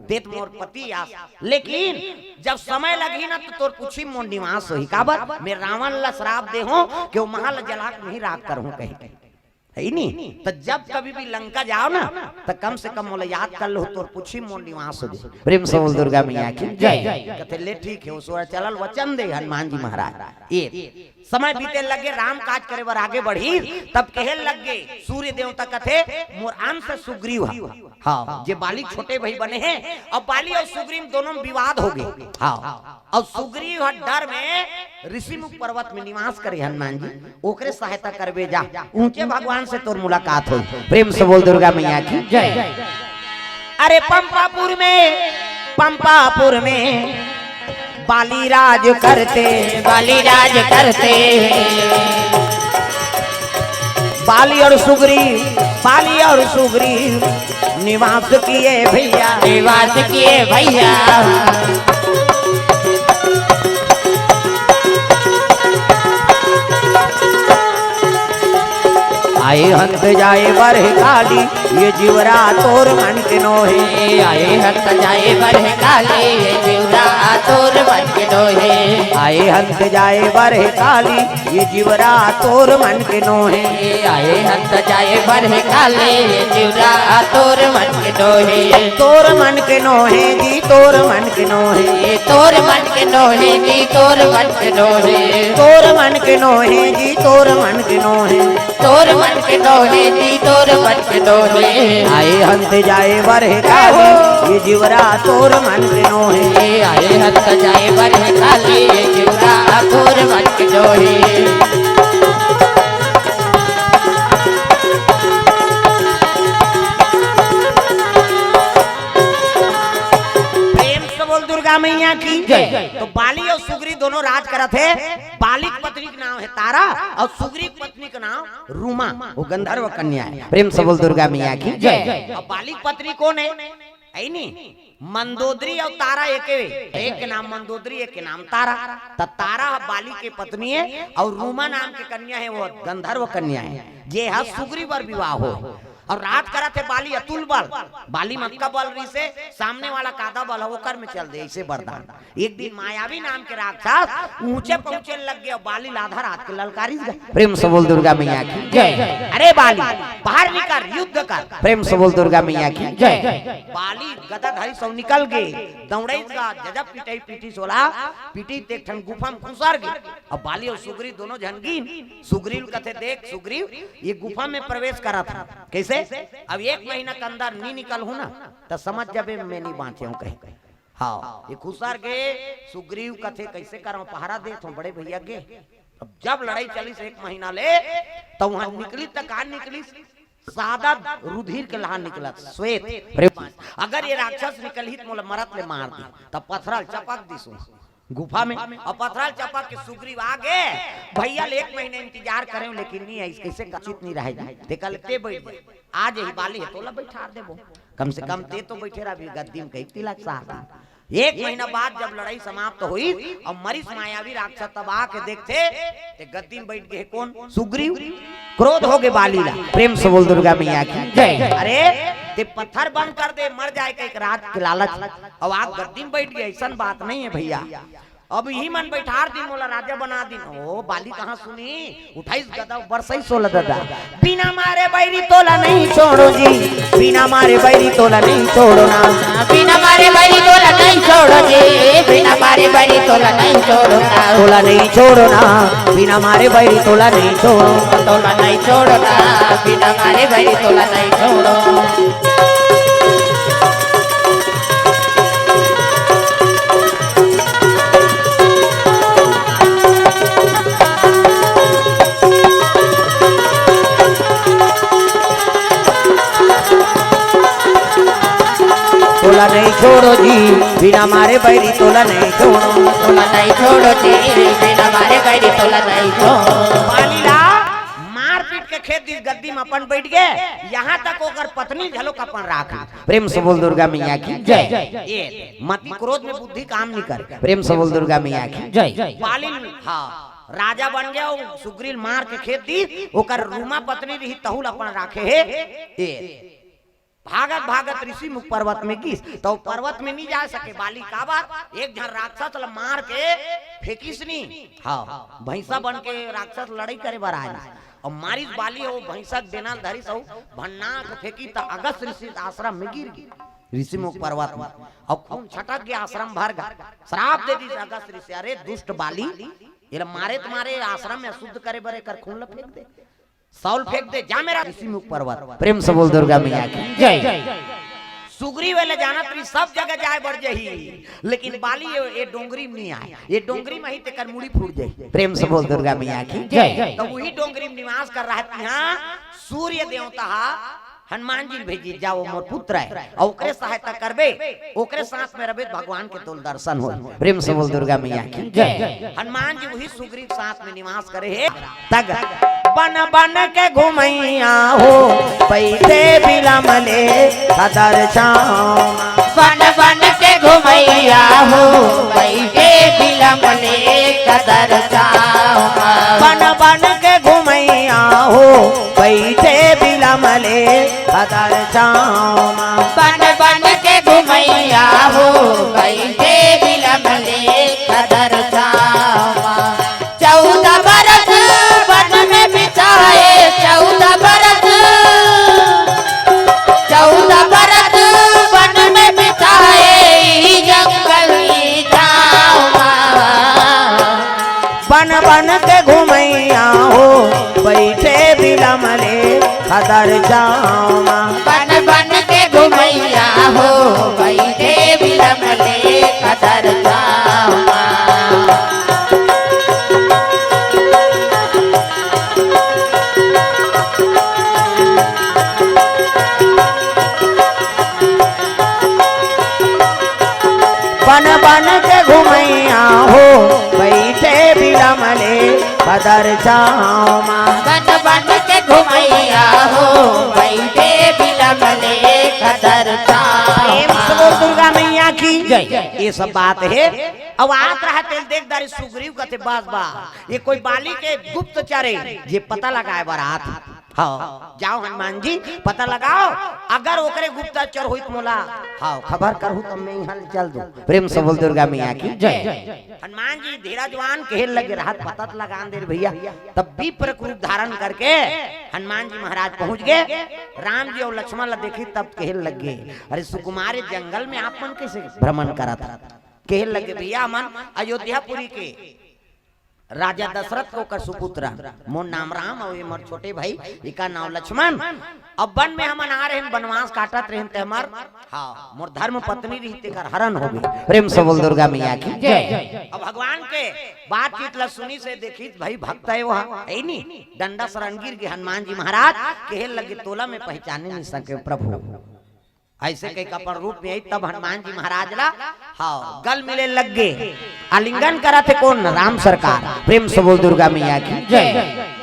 तें त मोर पति आस, लेकिन जब समय लगही ना तो तोर पूछी मोर निवास होही। काबर? मैं रावण ला श्राप दे हों कि वो महल जला के वहीं राख करहूँ कहे। हे नहीं? त जब कभी भी लंका जाव ना, त कम से कम मोला याद कर लहू, तोर पूछी मोर निवास हो जाही। प्रेम से बोल दुर्गा मैया की जय। कथे, ले ठीक हे, वो सुरवरचला ल वचन दे हनुमान जी महाराज। ये समय बीते लगे, राम काज करे बर आगे बढ़ही, तब कहे लग गे सूर्य देवता, कथे, मोर अंश सुग्रीव ह। हाँ, जे बाली छोटे भाई बने हे, अउ बाली अउ सुग्रीव दोनों में विवाद होगे। हाँ, अउ सुग्रीव ह डर में ऋषिमुख पर्वत में निवास करे हनुमान जी, ओकरे सहायता करबे जा, ऊंचे भगवान से तोर मुलाकात होही। प्रेम से बोल दुर्गा मैया की जय। अरे पंपापुर में, पंपापुर में बाली राज करते, बाली राज करते। बाली और सुग्रीव, बाली और सुग्रीव निवास किए भैया, निवास किए भैया। आए हंत जाए बरह काली, ये जिवरा तोर मन के नोहे। आए हंत जाए बरह काली, ये जिवरा तोर मन के नोहे। आए हंत जाए बरह काली, ये जिवरा तोर मन के नोहे। आए हंत जाए बरह काली, ये जिवरा तोर मन के नोहे। तोर मन के नोहे जी, तोर मन के नोहे। तोर मन के नोहे जी, तोर मन के नोहे। तोर मन के नोहे जी, तोर मन के नोहे। तोर मन के नोहे जी, तोर मन के नोहे। आए हंत जाए बरह काली, ये जिवरा तोर मन के नोहे। आए हंत जाए बरह काली, ये जिवरा तोर मन के नोहे। प्रेम से बोल दुर्गा मैया की जय। तो बाली अउ सुग्रीव दोनों राज करत हे। बाली के पत्नी के नाम हे तारा अउ सुग्रीव के पत्नी के नाम रूमा, वो गंधर्व कन्या हे। प्रेम से बोल दुर्गा मैया की जय। अउ बाली के पत्नी कोन हे? हे नहीं, मंदोदरी अउ तारा एके, एक के नाम मंदोदरी, एक के नाम तारा। त तारा ह बाली के पत्नी हे अउ रूमा नाम के कन्या हे, वो गंधर्व कन्या हे, जे ह सुग्रीव बर विवाह होय। अउ राज करत हे बाली अतुल बल, बाली म अतका बल रहिसे, सामने वाला का आधा बल हे ओकर में चल दे, अइसे वरदान। एक दिन मायावी नाम के राक्षस ऊंचे पहुंचे लग गे, बाली ल आधा रात के ललकारिस गा। प्रेम से बोल दुर्गा मैया की जय। अरे बाली, बाहर निकल, युद्ध कर। प्रेम से बोल दुर्गा मैया की जय। बाली गदा धरिस अउ निकल गे, दौड़इस गा, जब पिटई पीटिस ओला, पीटिस त एक ठन गुफा में खुसर गे। अब बाली अउ सुग्रीव दोनों झन गिन, सुग्रीव ल कथे, देख सुग्रीव, ये गुफा में प्रवेश करत हंव। कइसे? अब एक महीना के अंदर नइ निकलहूं ना, त समझ जाबे मैं नइ बांचे हंव कहे। हाँ, ये खुसर गे, सुग्रीव कथे, कइसे करंव, पहरा देत हंव बड़े भैया गे। अब जब लड़ई चलिस एक महीना ले, त उहां निकलिस त का निकलिस? सादा रुधिर के लहार निकलत, श्वेत। अगर ये राक्षस निकलही त मोला मरत ले मार दे, त पथरा ल चपक दिस गुफा में। अउ पथरा ल चपक के सुग्रीव आ गे, भैया ले एक महीना इंतजार करेंव लेकिन नइ आइस, कइसे कचित नइ रहय। तेकर ले तें बइठ जा, आ जाही बाली हे तोला बइठार देबो, कम से कम तें तो बइठे रहबे गद्दी म, कहिके तिलक सार दे। एक महीना बाद जब लड़ई समाप्त होइस अउ मरिस मायावी राक्षस, तब आके देखथे ते गद्दी म बइठ गे हे कोन? सुग्रीव। क्रोध हो गे बाली ला। प्रेम से बोल दुर्गा मैया की जय। अरे तें पत्थर बंद कर दे, मर जाय कहिके राज के लालच, अउ आके गद्दी म बइठ गे, अइसन बात नइ हे भैया। अब इही मन बइठार दिन, मोला राजा बना दिन। ओ, बाली कहाँ सुनी? उठाइस गदा, बरसइस सोला ददा। बिना मारे बैरी तोला नहीं छोड़ो जी, बिना मारे बैरी तोला नहीं छोड़ो ना। बिना मारे बैरी तोला नहीं छोड़ो जी, बिना मारे बैरी तोला नहीं छोड़ो ना। तोला नहीं छोड़ो ना, बिना मारे बैरी तोला नहीं छोड़ो। तोला नहीं छोड़ो ना, बिना मारे बैरी तोला नहीं छोड़ो। तोला नहीं छोड़ो जी, बिना मारे बैरी तोला नहीं छोड़ो। तोला नहीं छोड़ो जी, बिना मारे बैरी तोला नहीं छोड़ो। बाली ला मार पीट के खेद दिस, गद्दी में अपन बैठ गे। यहाँ तक ओकर पत्नी घलो अपन राख। प्रेम से बोल दुर्गा मैया की जय। ये मति क्रोध में बुद्धि काम नहीं करे। प्रेम से बोल दुर्गा मैया की जय। बाली, हाँ, राजा बन गया, वो सुग्रीव मार के खेद दिस, ओकर रूमा पत्नी रही, तहू ल अपन राखे हे। ये भागत भागत ऋषि मुख पर्वत में गिस, तो पर्वत में नहीं जा सके बाली। काबर? एक झन राक्षस ल मार के फेंकिस नहीं। हाँ, भैंसा बन के राक्षस लड़ाई करे बर आए। अउ मारिस बाली, ओ भैंसा के डेना ल धरिस, अउ भन्ना के फेंकिस त अगस्त ऋषि के आश्रम में गिर गे, ऋषि मुख पर्वत में। अउ खून छटक गया, आश्रम भर गा। श्राप दे दिस अगस्त ऋषि, "अरे दुष्ट बाली, एला मारे त मारे, आश्रम में अशुद्ध करे बर एकर खून ल फेंक दे, शव ल फेंक दे, जा मेरा ऋषि मुख पर्वत।" प्रेम से बोल दुर्गा मैया की जय। सुग्रीव एला जानत रही, सब जगह जाए बर जही, लेकिन बाली ये, ये डोंगरी में नहीं आए, ये डोंगरी में ही तेकर मुड़ी फूट जाही। प्रेम से बोल दुर्गा मैया की जय। तो वही डोंगरी में निवास कर रहा है, यहाँ सूर्य देवता हा हनुमान जी भेजी, "जाओ मोर पुत्र है, और ओकरे सहायता करबे, ओकरे साथ में रबे, भगवान के तोल दर्शन हो।" प्रेम से बोल दुर्गा मैया की जय। हनुमान जी वही सुग्रीव साथ में निवास करे हे। तग बन बन के घुमैया हो, बैठे बिलमले कदर छाँव। बन बन के घुमैया हो, बैठे बिलमले कदर छाँव। बन बन के घुमैया हो, बैठे बिलमले कदर छाँव। बन बन के घुमैया हो, बैठे बिलमले कदर छाँव। चौदह बरस वन में बिताए, चौदह बरस, चौदह बरस वन में बिताए, ई जंगल ई छाँव। बन बन के घुमैया हो, बैठे बिलमले कदर छाँव। बन बन के घुमैया हो, बैठे बिलमले कदर छाँव। बन बन के घुमैया हो, बैठे बिलमले कदर छाँव। बन बन के घुमैया हो, बैठे बिलमले कदर छाँव। प्रेम से बोल दुर्गा मैया की जय। ये सब बात हे। अब आत रहा तेल देख दारी सुग्रीव कथे, "बस बा, ये कोई बाली के गुप्तचर हे, जे पता लगाए बर आत।" हाँ, जाओ हनुमान जी, पता लगाओ, अगर ओकरे गुप्तचर होई त मोला, हाँ, खबर करहू त मैं यहाँ ले चल दूँ। प्रेम से बोल दुर्गा मैया की जय। हनुमान जी धीरजवान कहे लगे, "रहत पता त लगान दे रे भैया।" तब विप्र के रूप धारण करके हनुमान जी महाराज पहुँच गए। राम जी और लक्ष्मण ला देखी तब कहे लगे, "अरे सुकुमार, ये जंगल में आप मन कैसे भ्रमण करत?" कहे लगे, "भैया, हमन अयोध्यापुरी के राजा दशरथ के ओकर सुपुत्र, मोर नाम राम अउ ये मोर छोटे भाई, इका नाम लक्ष्मण। अब वन में हमन आ रहेन, बनवास काटत रहेन, ते हमर, हाँ, मोर धर्म पत्नी रही, तेकर हरण हो गए।" प्रेम से बोल दुर्गा मैया की जय। अब भगवान के बातचीत ला सुनिस हे, देखिस भाई भक्त हे वहाँ, हे नी, डंडा शरण गिर गए हनुमान जी महाराज, कहे लगे, "तोला मैं पहचाने नहीं सके प्रभु।" ऐसे कह के अपन रूप में आई, तब हनुमान जी महाराज ला, हाँ, गल मिले लग गए, आलिंगन करत हे कौन? राम सरकार। प्रेम से बोल दुर्गा मैया की जय।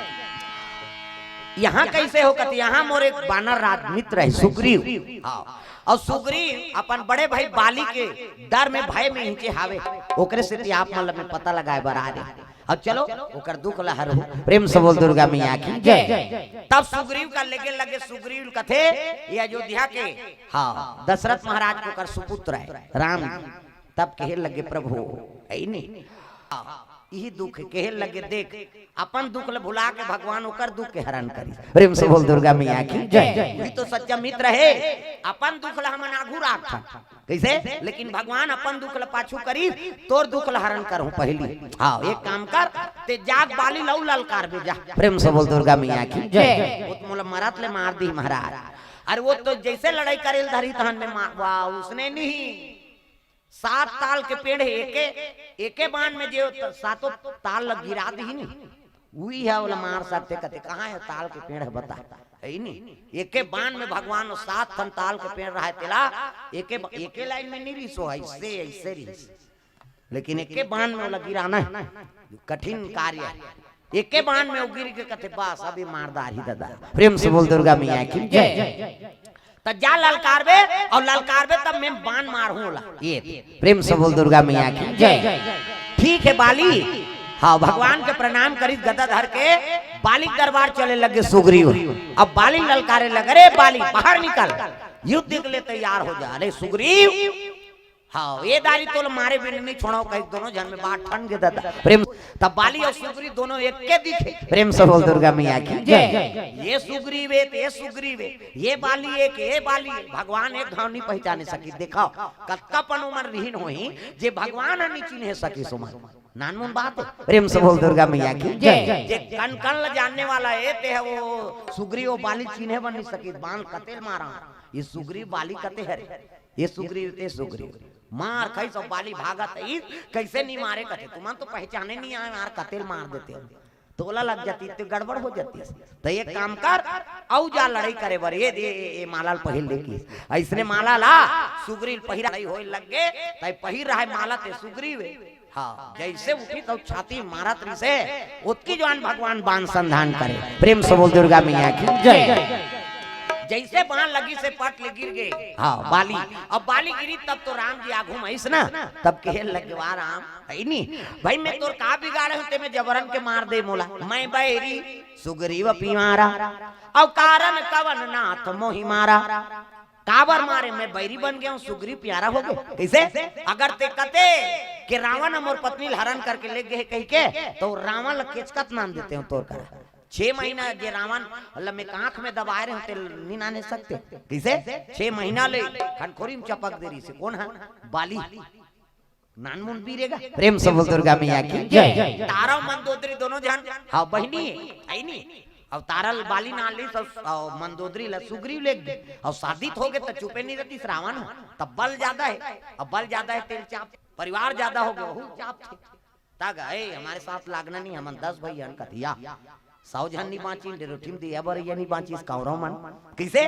यहाँ कैसे हो कथे, यहाँ मोर एक बानर राज मित्र है सुग्रीव, हाँ, और सुग्रीव अपन बड़े भाई बाली के डर में, भय में हिंचे हावे, ओकरे सेती आप मन ला मैं पता लगाए बर आ रहे। अब चलो, ओकर दुख ला हरहू। प्रेम से बोल दुर्गा मैया की जय। तब सुग्रीव का लेगे लगे, सुग्रीव कथे, ये अयोध्या के, हाँ, दशरथ महाराज के ओकर सुपुत्र है राम। तब कहे लगे, "प्रभु, है नहीं, हाँ, इही दुख हे। कहे लगे, देख, अपन दुख ल भुला के भगवान ओकर दुख के हरण करिस। प्रेम से बोल दुर्गा मैया की जय। वही तो सच्चा मित्र हे। अपन दुख ल हमन आघू राखथन, कइसे? लेकिन भगवान अपन दुख ल पाछू करिस, तोर दुख ल हरण करहूं पहिली। हाँ, एक काम कर, ते जाग बाली ल अउ ललकारबे जा। प्रेम से बोल दुर्गा मैया की जय। वो तो मोला मरत ले मार दी महाराज। अरे वो तो जइसे लड़ई करे ल धरिस तहन में मार, वाह, उसने नहीं। सात ताल के पेड़ हे, एके, एके बान में जे त-, सातों ताल ल गिरा दिही नी, उही ह ओला मार सकथे। कथे, "कहाँ हे ताल के पेड़ ह, बता।" हे नी, एके बान में भगवान ओ सात ठन ताल के पेड़ रहय तेला, एके ब-, एके लाइन में नहीं रिहिस ओ, अइसे, अइसे रिहिस। लेकिन एके बान में ओला गिराना हे, कठिन कार्य हे। एके बान में ओ गिर के कथे, "बस, अभी मार डारही दादा।" प्रेम से बोल दुर्गा मैया की जय। त जा ललकारबे अउ ललकारबे तब में बान मारहूं ओला। ये प्रेम से बोल दुर्गा मैया की जय। ठीक हे बाली, हाँ, भगवान के प्रणाम करिस, गदा धर के बाली के दरबार चले लगे सुग्रीव। अब बाली ललकारे लगे, "अरे बाली, बाहर निकल, युद्ध के लिए तैयार हो जा।" अरे सुग्रीव, हाँ, ये दारी तोल मारे बिन नहीं छोड़ो, कहीं दोनों झन में बात ठन गे दादा। प्रेम, तब बाली अउ सुग्रीव दोनों एके दिखे। प्रेम से बोल दुर्गा मैया की जय। ये सुग्रीव हे, ये सुग्रीव हे, ये बाली हे, ये बाली हे। भगवान एक घाव नहीं पहचाने सकी। देखो, कतका पन ओमन रिहिन होही, जे भगवान ह नहीं चिन्हे सकी सुमन। नानमुन बात हे। प्रेम से बोल दुर्गा मैया की जय। जे कन कन ल जानने वाला हे, ते ह वो सुग्रीव बाली चिन्हे बर नहीं सकी। बान कते ल मारा, ये सुग्रीव बाली कते हरे। ये सुग्रीव, ते सुग्रीव। मार खाइस अउ बाली भागत हे, कइसे नहीं मारे कथे, तुमन तो पहचाने नहीं आए, मार कते ल मार देते हो। तोला लग जाती तो गड़बड़ हो जाती। त एक काम कर, अउ जा लड़ई करे बर, ये दे, ये, ये माला ल पहिर ले किस। अइसने माला ला सुग्रीव पहिरा, लड़ई होए लग गे, तय पहिर रहा हे माला ते सुग्रीव हे। हाँ, जइसे उठिस त छाती मारत रिहिसे, ओतकी जुवार भगवान बान संधान करे। प्रेम से बोल दुर्गा मैया की जय। जइसे बान लगिस हे पट ले गिर गे। हाँ, बाली। अब बाली गिरिस तब तो राम जी आघू म आइस ना, तब कहे लगे, "वाह राम, हे नी, भाई मैं तोर का बिगाड़े हंव, ते में जबरन के मार दे मोला। मैं बैरी सुग्रीव पिंवारा, अउ कारन कवन नाथ मोहि मारा।" काबर मारे, मैं बैरी बन गे हंव, सुग्रीव प्यारा हो गे। कइसे? अगर ते कते के रावण ह मोर पत्नी ल हरण करके ले गे हे कहिके, त रावण ल केचकत नान देते हंव तोर करा। छह महीना जे रावण ल मैं आंख में दबाए रहेंव, ते ल नहीं नाने सकते। कइसे? छह महीना ले खनखोरी म चपक दे रिहिसे। कोन ह? बाली। नानमुन बीरेगा। प्रेम से बोल दुर्गा मैया की जय। तारा अउ मंदोदरी दोनों झन, हाँ, बहिनी हे, हे नी। अब तारा ल बाली नान लिस, अउ मंदोदरी ल सुग्रीव ले गे, अउ शादी हो गे त चुपे नहीं रहतिस रावण ह। तब बल जादा हे, अब बल जादा हे, तेल चाप, परिवार जादा हो गे, वहू चाप थे। तग, "ए, हमारे साथ लागना नहीं, हमन दस भई हन," कथे, या सौ झन नहीं बांचिन, डेरोठी म दिया बरइया नहीं बांचिस, कौरव मन। कइसे?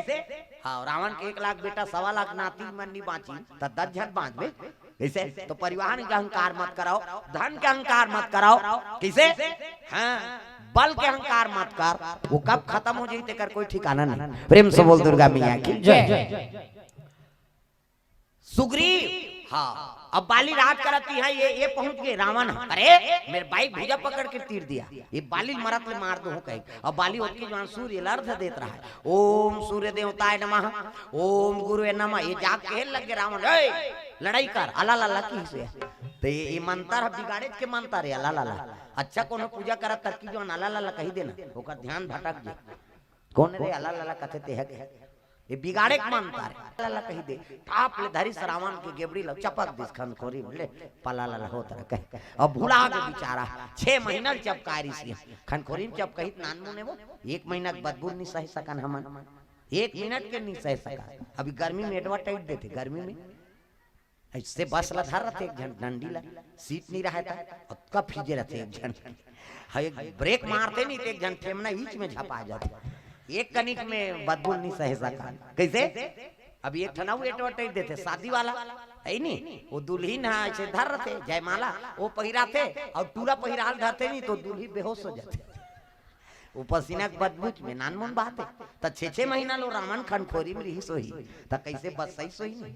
हाँ, रावण के एक लाख बेटा, सवा लाख नाती मन नहीं बांचिन, त दस झन बांचबे। कइसे? तो परिवार के अहंकार मत कराओ, धन के अहंकार मत कराओ। कइसे? हाँ, बल के अहंकार मत कर, वो कब खतम हो जाही, तेकर कोई ठिकाना नहीं। प्रेम से बोल दुर्गा मैया की जय। सुग्रीव, हाँ, अब बाली राज करत हे, ये, ये पहुंच गे रावण ह। "अरे, मेरे भाई भुजा पकड़ के तीर दिया, ये बाली ल मरत ले मार दूं," कहे। अब बाली ओतकी जुवार सूर्य ल अर्घ देत रहा हे, "ओम सूर्य देवताय नमः, ओम गुरुवे नमः।" ये जाग के लग गे रावण, "ए, लड़ई कर, अला लला," किहिसे। त ये, ये मंतर ह बिगाड़ेच के मंतर हे, अला लला। अच्छा, कोनो पूजा करत तब की जुवार अला लला कहि देना, ओकर ध्यान भटक जाय। कोन रे अला लला कथे ते ह? ये बिगाड़े के मंतर हे। अला लला कहि दे, टाप ले धरिस रावण के गेबड़ी ल, चपक दिस खनखोरी म, ले, पला लला होत रहा कहे। अब भुला गे बिचारा, छह महीना ल चपकाय रिहिसे। खनखोरी म चपकही त नानमुन हे वो, एक महीना के बदबू ल नहीं सहे सकन हमन, एक मिनट के नहीं सहे सकन। अभी गर्मी में advertise देथे, गर्मी में अइसे बस ल धर रथे एक झन डंडी ल, सीट नहीं रहय त, अतका फिजे रथे एक झन। हाँ, एक brake मारथे नहीं त एक झन ठेमना ईच में झपा जाथे। एक कनिक में बदबू ल नहीं सहे सकन। कइसे? अभी एक ठन अउ advertise देथे, शादी वाला, हे नी? वो दुल्हिन ह अइसे धर रथे, जयमाला, वो पहिराथे, अउ टूरा पहिराल धरथे नहीं, त दुल्ही बेहोश हो जाथे। वो पसीना के बदबू में नानमुन बात हे। त छह छह महीना ल रावण खनखोरी म रिहिस होही, त कइसे बस सही सोही नहीं?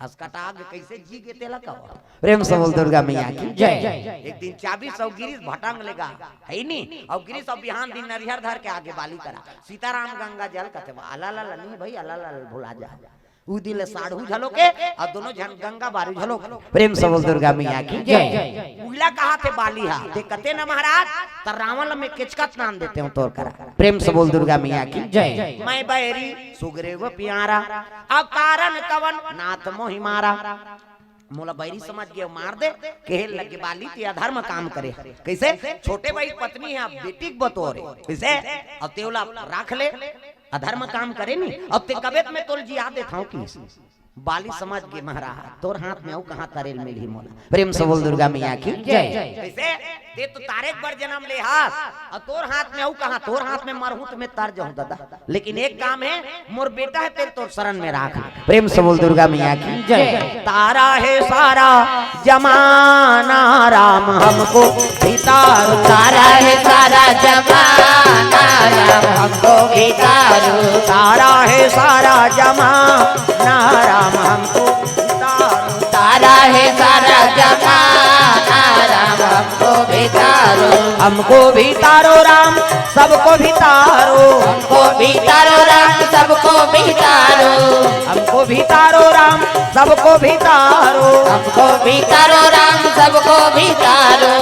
असकटा गे कइसे जी गे तेला कहो। प्रेम से बोल दुर्गा मैया की जय। एक दिन चाबिस अउ गिरिस भटंग ले गा, हे नी? अउ गिरिस अउ बिहान दिन नरिहर धर के आ गे बाली करा। सीताराम गंगा जल कथे, अला लला नहीं भई, अला लला भुला जा। उ दिन ले साढ़ू घलो के, अउ दोनों झन गंगा बारू घलो के। प्रेम से बोल दुर्गा मैया की जय। उइला कहाथे बाली हा, ते कते न महाराज, त रावण ल मैं केचकत नान देते हूँ तोर करा। प्रेम से बोल दुर्गा मैया की जय। मैं बैरी सुग्रीव प्यारा, अब कारण कवन नाथ मोहि मारा। मोला बैरी समझ के मार दे, कहे लगे बाली ते अधर्म काम करे। कइसे? छोटे भाई पत्नी हे, अब बेटी के बतोरे। कइसे? अब ते ओला राख ले, अधर्म काम करे नी। अब ते कबे त मैं तोल जिया देथंव कि बाली समझ गे महाराज, तोर हाथ में अउ कहाँ तरेल मिलही मोला। प्रेम से बोल दुर्गा मैया की जय। कइसे? ते तो तारे के बर जनम ले हस, अउ तोर हाथ में अउ कहाँ, तोर हाथ में मरहूँ त मैं तर जाहूँ दादा। लेकिन एक काम हे, मोर बेटा हे, तेल तोर शरण में राख। प्रेम से बोल दुर्गा मैया की जय। तारा हे सारा जमाना, राम हमको भी तारो। तारा हे सारा जमाना, राम हमको भी तारो। तारा हे सारा जमाना, राम हमको भी तारो। तारा हे सारा जमाना, राम हमको भी तारो। हमको भी तारो राम, सबको भी तारो। हमको भी तारो राम, सबको भी तारो। हमको भी तारो राम, सबको भी तारो। हमको भी तारो राम, सबको भी तारो।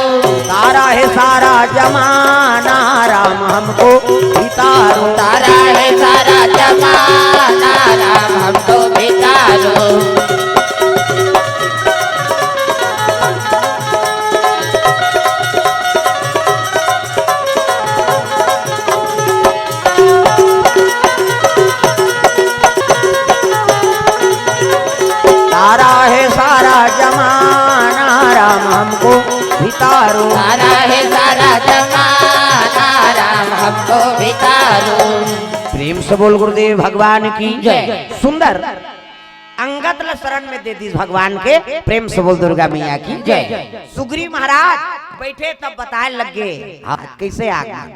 तारा हे सारा जमाना, राम हमको भी तारो। तारा हे सारा जमाना, राम हमको भी तारो। तारा हे सारा जमाना, राम हमको भी तारो। तारा हे सारा जमाना, राम हमको भी तारो। प्रेम से बोल गुरुदेव भगवान की जय। सुंदर अंगद ल शरण में दे दिस भगवान के। प्रेम से बोल दुर्गा मैया की जय। सुग्रीव महाराज बइठे तब बताए लगे, हाँ, कइसे आ गे?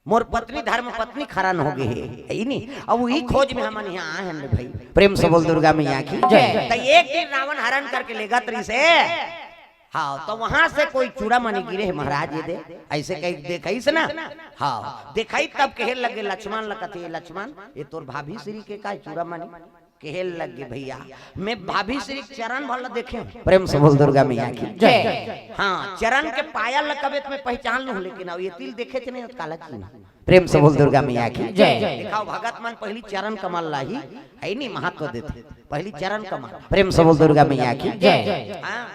मोर पत्नी धर्म पत्नी खरन हो गे हे, हे नी? अब उही खोज में हमन इहाँ आए हन रे भाई। प्रेम से बोल दुर्गा मैया की जय। त एक दिन रावण हरन करके लेगत रहिसे। हाँ, त वहाँ से कोई चूड़ामणि गिरे हे महाराज, ये दे। अइसे कहि देखाइस ना। हाँ, देखाइस तब कहे लगे लक्ष्मण ल, कथे लक्ष्मण, ये तोर भाभी श्री के का चूड़ामणि? कहे लगे भइया, मैं भाभी श्री के चरण भर ल देखे हँव। प्रेम से बोल दुर्गा मैया की जय। हाँ, चरण के पायल ल कबे त मैं पहिचान लुहूँ, लेकिन अब ये तिल देखेच नहीं, काला चिन्ह। प्रेम से बोल दुर्गा मैया की जय। देखाव भगत मन पहिली चरण कमल ल ही, हे नी, महत्व देथे। पहिली चरण कमल। प्रेम से बोल दुर्गा मैया की जय। हाँ,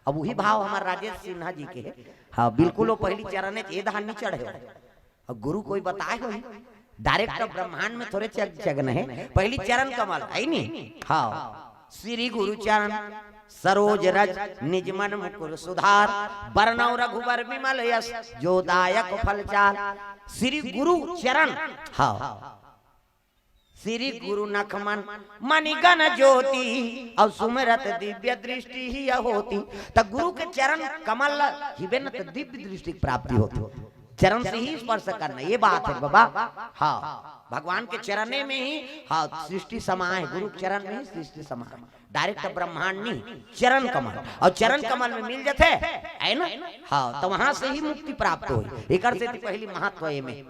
अब उही भाव हमर राजेश सिन्हा जी के हे। हाँ, बिल्कुल वो पहिली चरण हे, ए धान नी चढ़े। अउ गुरु कोई बताए होही, direct ब्रह्मांड में थोरे चग-, चगन हे, पहिली चरण कमल, हे नी? हाँ, श्री गुरु चरण सरोज रज निज मन मुकुर सुधार, बरनउँ रघुबर विमल यश जो दायक फल चार। श्री गुरु चरण, हाँ, श्री गुरु नख मन मणि गन ज्योति, अउ सुमिरत दिव्य दृष्टि हिय होती। त गुरु के चरण कमल ल हिबे न त दिव्य दृष्टि के प्राप्ति होती। चरण से ही स्पर्श करना, ये बात हे बाबा। हाँ, भगवान के चरणे में ही, हाँ, सृष्टि समाए, गुरु के चरण में ही सृष्टि समाए। Direct ब्रह्मांड नहीं, चरण कमल, अउ चरण कमल में मिल जथे, हे ना? हाँ, त वहाँ से ही मुक्ति प्राप्त होही। एकर सेती पहिली महत्व एमे।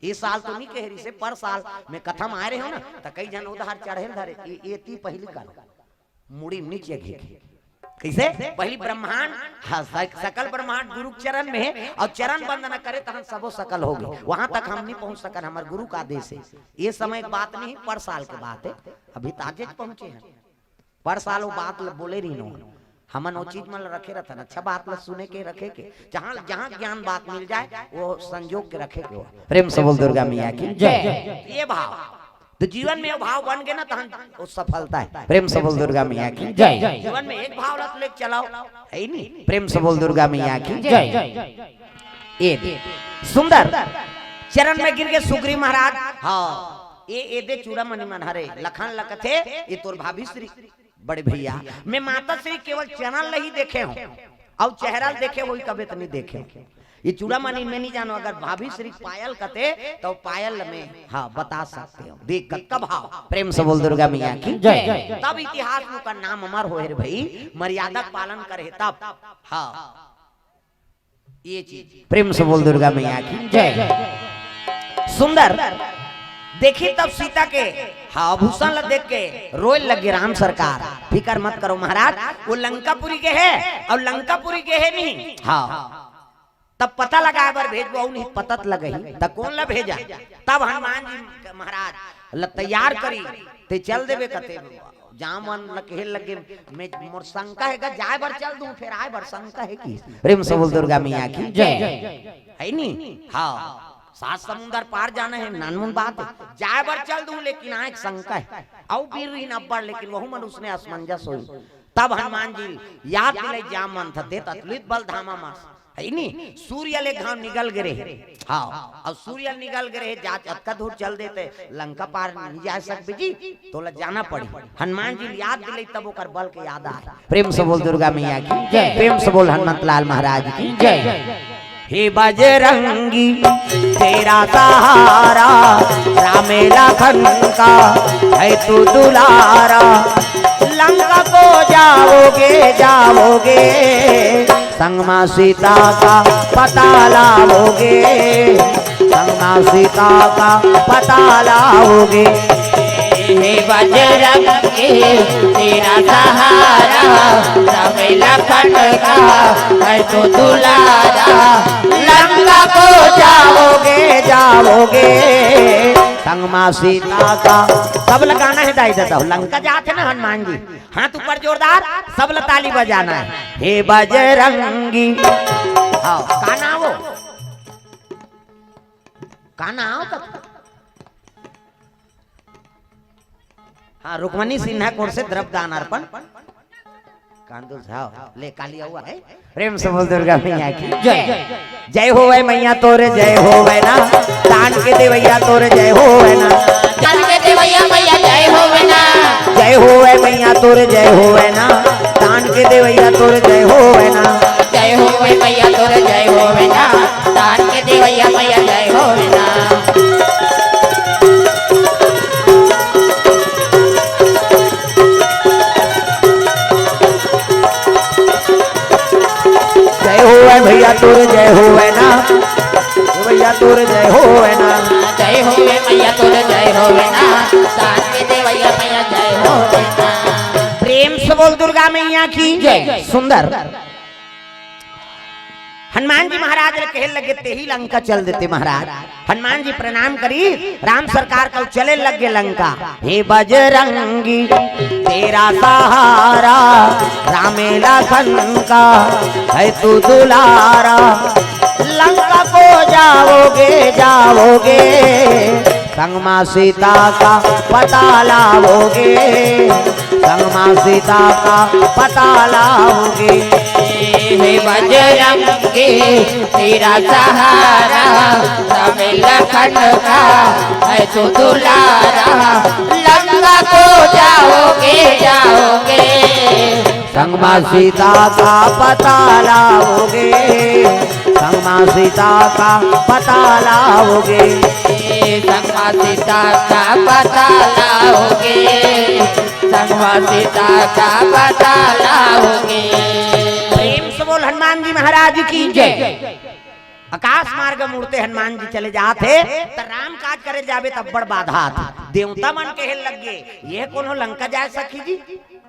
ए साल तो नी कहे रहिसे, पर साल मैं कथा म आए रहेंव ना, त कई झन ओ डहर चढ़े ल धरे, ए, एती पहिली कर, मुड़ी नीचे घे। कइसे? पहिली ब्रह्मांड, हाँ, सक-, सकल ब्रह्मांड गुरु के चरण में हे, अउ चरण वंदना करे तहन सबो सकल हो गे। वहाँ तक हम नी पहुँच सकन, हमर गुरु के आदेश हे। ए समय के बात नहीं, पर साल के बात हे, अभी ताजेच पहुँचे हन। पर साल वो बात ल बोले रहिन हो। हमन वो चीज मन ल रखे रथन, अच्छा बात ल सुने के, रखे के, जहाँ, जहाँ ज्ञान बात मिल जाए, वो संजोग के रखे के हो। प्रेम से बोल दुर्गा मैया की जय। ये भाव, त जीवन में वो भाव बन गे ना, तहन वो सफलता हे। प्रेम से बोल दुर्गा मैया की जय। जीवन में एक भाव ल तो लेके चलाव, हे नी? प्रेम से बोल दुर्गा मैया की जय। ए सुंदर चरण में गिर गे सुग्रीव महाराज। हाँ, ए, ए दे चूड़ामणि मन हरे, लखन ल कथे, ए तोर भाभी श्री। बड़े भइया, मैं माता श्री केवल चरण ल ही देखे हँव, अउ चेहरा ल देखे होही कबे त नी देखे हँव। ए चूड़ामणि मैं नी जानँव, अगर भाभी श्री पायल कथे, त पायल ल मैं, हाँ, बता सकते हँव। देख, कतका भाव। प्रेम से बोल दुर्गा मैया की जय। तब इतिहास में ओकर नाम अमर होहे रे भई, मर्यादा के पालन करे हे तब। हाँ। ए चीज। प्रेम से बोल दुर्गा मैया की जय। सुंदर देखी तब सीता के, हाँ, आभूषण ला देख के रोए लगे राम सरकार। फिकर मत करो महाराज, वो लंकापुरी के हे अउ लंकापुरी के हे नहीं। हाँ, तब पता लगाए बर भेजबो, अउ नहीं पता त लगही, त कोन ला भेजा? तब हनुमान जी महाराज ला तैयार करी, ते चल देबे कते। जामवंत ला कहे लगे, मैं, मोर शंका हे गा, जाए बर चल दूं, फेर आए बर शंका हे कि? प्रेम से बोल दुर्गा मैया की जय। है नी? हाँ, सात समुंदर पार जाना हे, नानमुन बात हे। जाए बर चल दूं, लेकिन आए के शंका हे। अउ वीर रहिन अब्बड़, लेकिन वहू मन उसने असमंजस होई। तब हनुमान जी याद दिलाई, जामवंत, ते त अतुलित बल धामा मस। है नी? सूर्य ले घाम निकल गे रहे। हाँ, अउ सूर्य निकल गे रहे, जा अतका दूर चल देते, लंका पार नहीं जा सकबे जी, तोला जाना पड़ी। हनुमान जी याद दिलाई, तब ओकर बल के याद आए। प्रेम से बोल दुर्गा मैया की जय। प्रेम से बोल हनुमत लाल महाराज की जय। हे बजरंगी तेरा सहारा, राम लखन का है तू दुलारा। लंका को जाओगे, जाओगे, संग माँ सीता का पता लाओगे, संग माँ सीता का पता लाओगे। हे बजरंगी तेरा सहारा, राम लखन का है तू दुलारा। लंका को जाओगे, जाओगे, संग माँ सीता का। सब लगाना है दाई दादा, लंका जात हे ना हनुमान जी, हाथ ऊपर जोरदार, सब ला ताली बजाना है। हे बजरंगी, हाँ, का नाव हो? का नाव हो? हाँ, रुक्मणी सिन्हा कोर से द्रव्य दान अर्पण। कांदुल झाव, ले काली हुआ है। प्रेम से बोल दुर्गा मैया की जय। जय होवै मैया तोर जय होवै ना, दान के देवैया तोर जय होवै ना। दान के देवैया मैया जय होवै ना। जय होवै मैया तोर जय होवै ना, दान के देवैया तोर जय होवै ना। जय होवै मैया तोर जय होवै ना, दान के देवैया मैया जय होवै ना। जय होवै भैया तोर जय होवै ना, भैया तोर जय होवै ना। जय होवै मैया तोर जय होवै ना, दान के देवैया मैया जय होवै ना। प्रेम से बोल दुर्गा मैया की जय। सुंदर। हनुमान जी महाराज ले कहे लगे, तेही लंका चल देते महाराज। हनुमान जी प्रणाम करी, राम सरकार को चले लगे लंका। हे बजरंगी तेरा सहारा, राम लखन का है तू दुलारा। लंका को जाओगे, जाओगे, संग माँ सीता का पता लाओगे, संग माँ सीता का पता लाओगे। हे बजरंगी तेरा सहारा, राम लखन का है तू दुलारा। लंका को जाओगे, जाओगे, संग माँ सीता का पता लाओगे, संग माँ सीता का पता लाओगे। संग माँ सीता का पता लाओगे, संग माँ सीता का पता लाओगे। प्रेम से बोल हनुमान जी महाराज की जय। आकाश मार्ग मुड़ते हनुमान जी चले जात हे, त राम काज करे जाबे त अब्बड़ बाधा आथे। देवता मन कहे लग गे, ये कोनो लंका जाए सखी जी?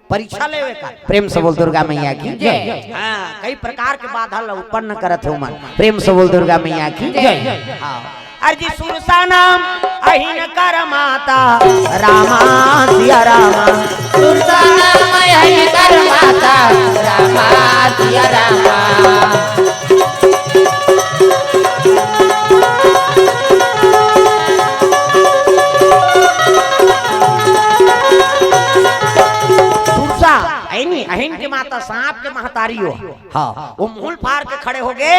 परीक्षा लेवे का। प्रेम से बोल दुर्गा मैया की जय। हाँ, कई प्रकार के बाधा ला उत्पन्न करत हे उमन। प्रेम से बोल दुर्गा मैया की जय। हाँ। अरे जी सुरसा नाम अहिन कर माता, रामा सिया रामा। सुरसा नाम अहिन कर माता, रामा सिया रामा। सुरसा, अहिन, अहिन के माता, सांप के महतारी हो। हाँ, वो मूल फार के खड़े हो गे।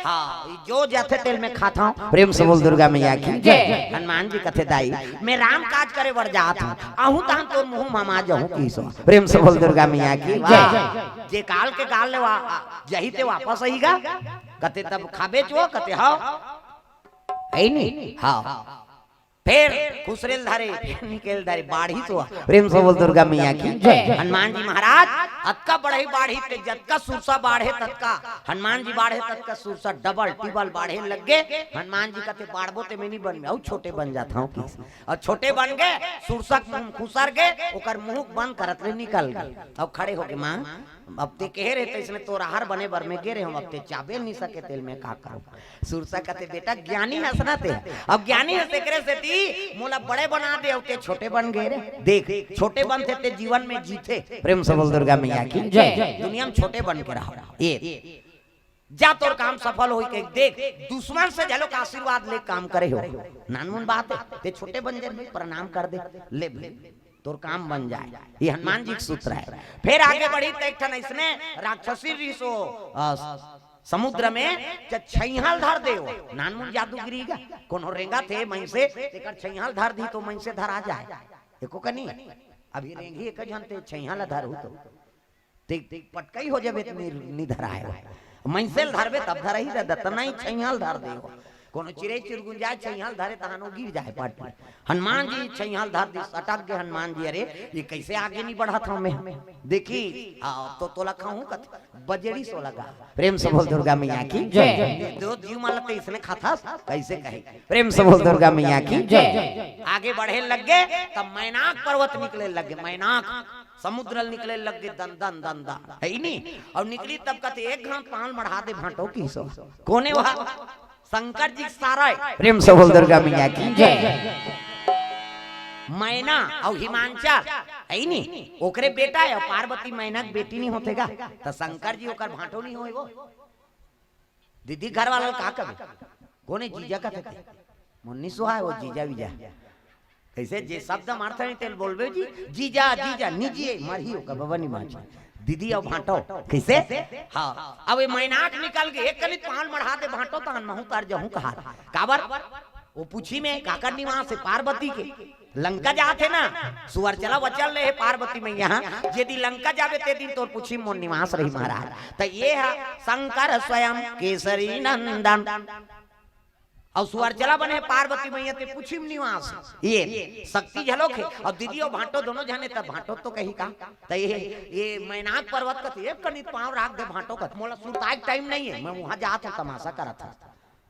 हाँ, जो जाथे तेल में खाता हूँ। प्रेम से बोल दुर्गा मैया की जय। हनुमान जी कथे दाई, मैं राम काज करे बर जात हूँ, आहूँ तहन तोर मुँह मा जाहूँ की सो। प्रेम से बोल दुर्गा मैया की जय। जे काल के काल ले वा-, जही ते वापस आही गा, कथे तब खाबे चो, कथे हाँ। है नी? हाँ। फेर खुसरेल धरे, फेर निकेल धरे, बाढ़ी तो। प्रेम से बोल दुर्गा मैया की जय। हनुमान जी महाराज अतका बढ़ई बाढ़ी ते, जतका सुरसा बाढ़े ततका, हनुमान जी बाढ़े ततका सुरसा डबल टिबल बाढ़े लग गे। हनुमान जी कथे, "बाढ़बो ते में नहीं बन में, अउ छोटे बन जात हूँ।" अउ छोटे बन गे, सुरसा के मुंह खुसर गे, ओकर मुंह बंद करत ले निकल गे। अउ खड़े होके, "माँ, अब ते कहे रहे, त इसने तोर आहार बने बर में गे रहे हूँ, अब ते चाबे नहीं सके, तेल में का करूँ?" सुरसा कथे, "बेटा, ज्ञानी हस ना ते, अब ज्ञानी हस, एकरे सेती मोला बड़े बना दे, अउ ते छोटे बन गे रे। देख, छोटे बनथे ते जीवन में जीथे।" प्रेम से बोल दुर्गा मैया की जय। दुनिया में छोटे बन के रहो। ये जा, तोर काम सफल होई के देख, दुश्मन से घलो का आशीर्वाद ले काम करे हो। नानमुन बात है, ते छोटे बन जाए भाई, प्रणाम कर दे, ले भाई, तोर काम बन जाए। ये हनुमान जी के सूत्र है। फिर आगे बढ़ी त एक ठन इसने राक्षसी रिसो, अ, समुद्र में च-, छैहल धर दे हो। नानमुन जादूगिरी का, कोनो रेंगा थे मइसे, तेकर छैहल धर दी तो मइसे धरा जाए। एको कनी, अभी रेंगी एक झन ते छैहल धरू तो। ते, ते पटकई हो जाबे त नि-, निधराए हो। मइसे ल धरबे तब धरही दादा, त नहीं छैहल धर दे हो। कोनो चिरई चिरगुन जाए, छैहल धरे तहान वो गिर जाए पट ले। हनुमान जी छैहल धर दी, सटक गे हनुमान जी, "अरे, ये कैसे आगे नहीं बढ़त हूँ मैं?" देखी, आ, तो तोला खाऊं कथे, बजड़ी सो लगा। प्रेम से बोल दुर्गा मैया की जय। दो जीव मन ल ते इसने खाथस, कैसे कहे? प्रेम से बोल दुर्गा मैया की जय। आगे बढ़े लग गे, तब मैनाक पर्वत निकले लग गे, मैनाक समुद्र ल निकले लग गे, दन दन दन दन, है ही नहीं। अउ निकली तब कथे, "एक घांव पांव मढ़ा दे भांटो" किहिस हो। कोने वहा? शंकर जी सारा है। प्रेम से बोल दुर्गा मैया की जय। मैना अउ हिमांचल, है ही नहीं, ओकरे बेटा है, अउ पार्वती मैना के बेटी नहीं होथे गा, त शंकर जी ओकर भांटो नहीं होय वो। दीदी घर वाला ल का कबे? कोने जीजा कथे ते? मोर नी सुहाय वो जीजा वीजा। कैसे जे शब्द मारथे नहीं तेल बोलबे जी, जीजा, जीजा, निजी, मरही हो कब बनी माची। दीदी अउ भांटो, कैसे? हाँ, अब ये मैनाक निकल गे, एक कनिक पांव मढ़ा दे भांटो, तहन महूं तर जहूं कहा। काबर? वो पूछी में काकर निवास है पार्वती के। लंका जात हे ना, सुअर चला वचन ले हे पार्वती मैया, जे दिन लंका जाबे ते दिन तोर पूछी मोर निवास रही महाराज। त ये ह शंकर स्वयं केसरी नंदन। अउ सुअर चला बने हे पार्वती मैया ते पूछी म निवास। ये शक्ति झलोक हे। अउ दीदी अउ भांटो दोनों झने त भांटो तो कही का। त ये, ये मैनाक पर्वत कथे एक कनी पांव राख दे भांटो कथे। मोला सुरताए के टाइम नहीं है, मैं वहां जात हूं तमाशा करत हूं।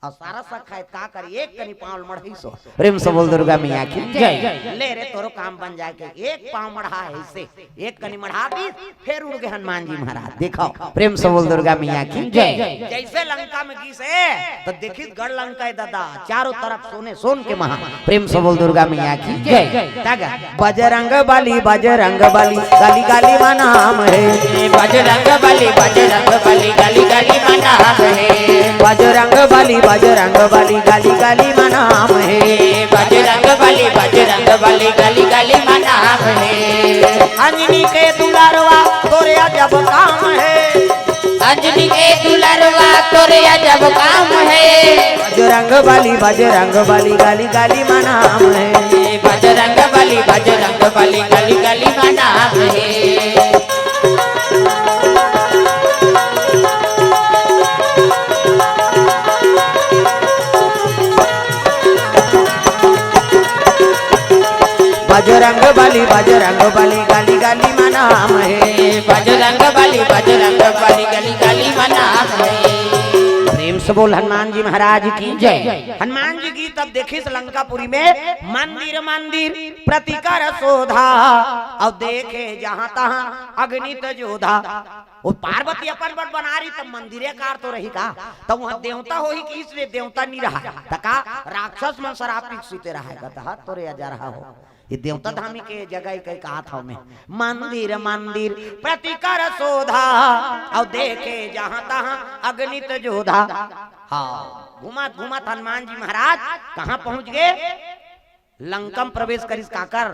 अउ सारा सखा का कर एक कनी पांव मढ़ाइस हो। प्रेम से बोल दुर्गा मैया की जय। ले रे तोरो काम बन जाए के एक पांव मढ़ा है इसे। एक कनी मढ़ा दी, फेर उड़ गे हनुमान जी महाराज। देखो, प्रेम से बोल दुर्गा मैया की जय। जैसे लंका में गिस हे, त देखिस गढ़ लंका हे दादा, चारों तरफ सोने, सोन के महा। प्रेम से बोल दुर्गा मैया की जय। तग बजरंग बली, बजरंग बली, गली गली मा नाम हे। बजरंग बली, बजरंग बली, गली गली मा नाम हे। बजरंग बली, बजरंग बली, गली गली मा नाम हे। बजरंग बली, बजरंग बली, गली गली मा नाम हे। अंजनी के दुलारवा तोरे अजब काम हे। अंजनी के दुलारवा तोरे अजब काम हे। बजरंग बली, बजरंग बली, गली गली मा नाम हे। बजरंग बली, बजरंग बली, गली गली मा नाम हे। बजरंग बली, बजरंग बली, गली गली मा नाम हे। बजरंग बली, बजरंग बली, गली गली मा नाम हे। प्रेम से बोल हनुमान जी महाराज की जय। हनुमान जी की तब देखिस लंकापुरी में मंदिर, मंदिर प्रति कर शोधा, अउ देखे जहां तहां अगणित जोधा। वो पार्वती अपन बर बना रही, तब मंदिरे कार तो रही का? तब वहां देवता होही कि इसलिए देवता नहीं रहा। त का राक्षस मन सरापित सुते रहा है? कहा तोरे अजरहा हो, ये देवता धामी के जगह ही कहीं कहा था मैं। मंदिर, मंदिर प्रति कर शोधा, अउ देखे जहां तहां अगणित जोधा। हाँ, घुमत घुमत हनुमान जी महाराज कहाँ पहुंच गे? लंकम प्रवेश करिस काकर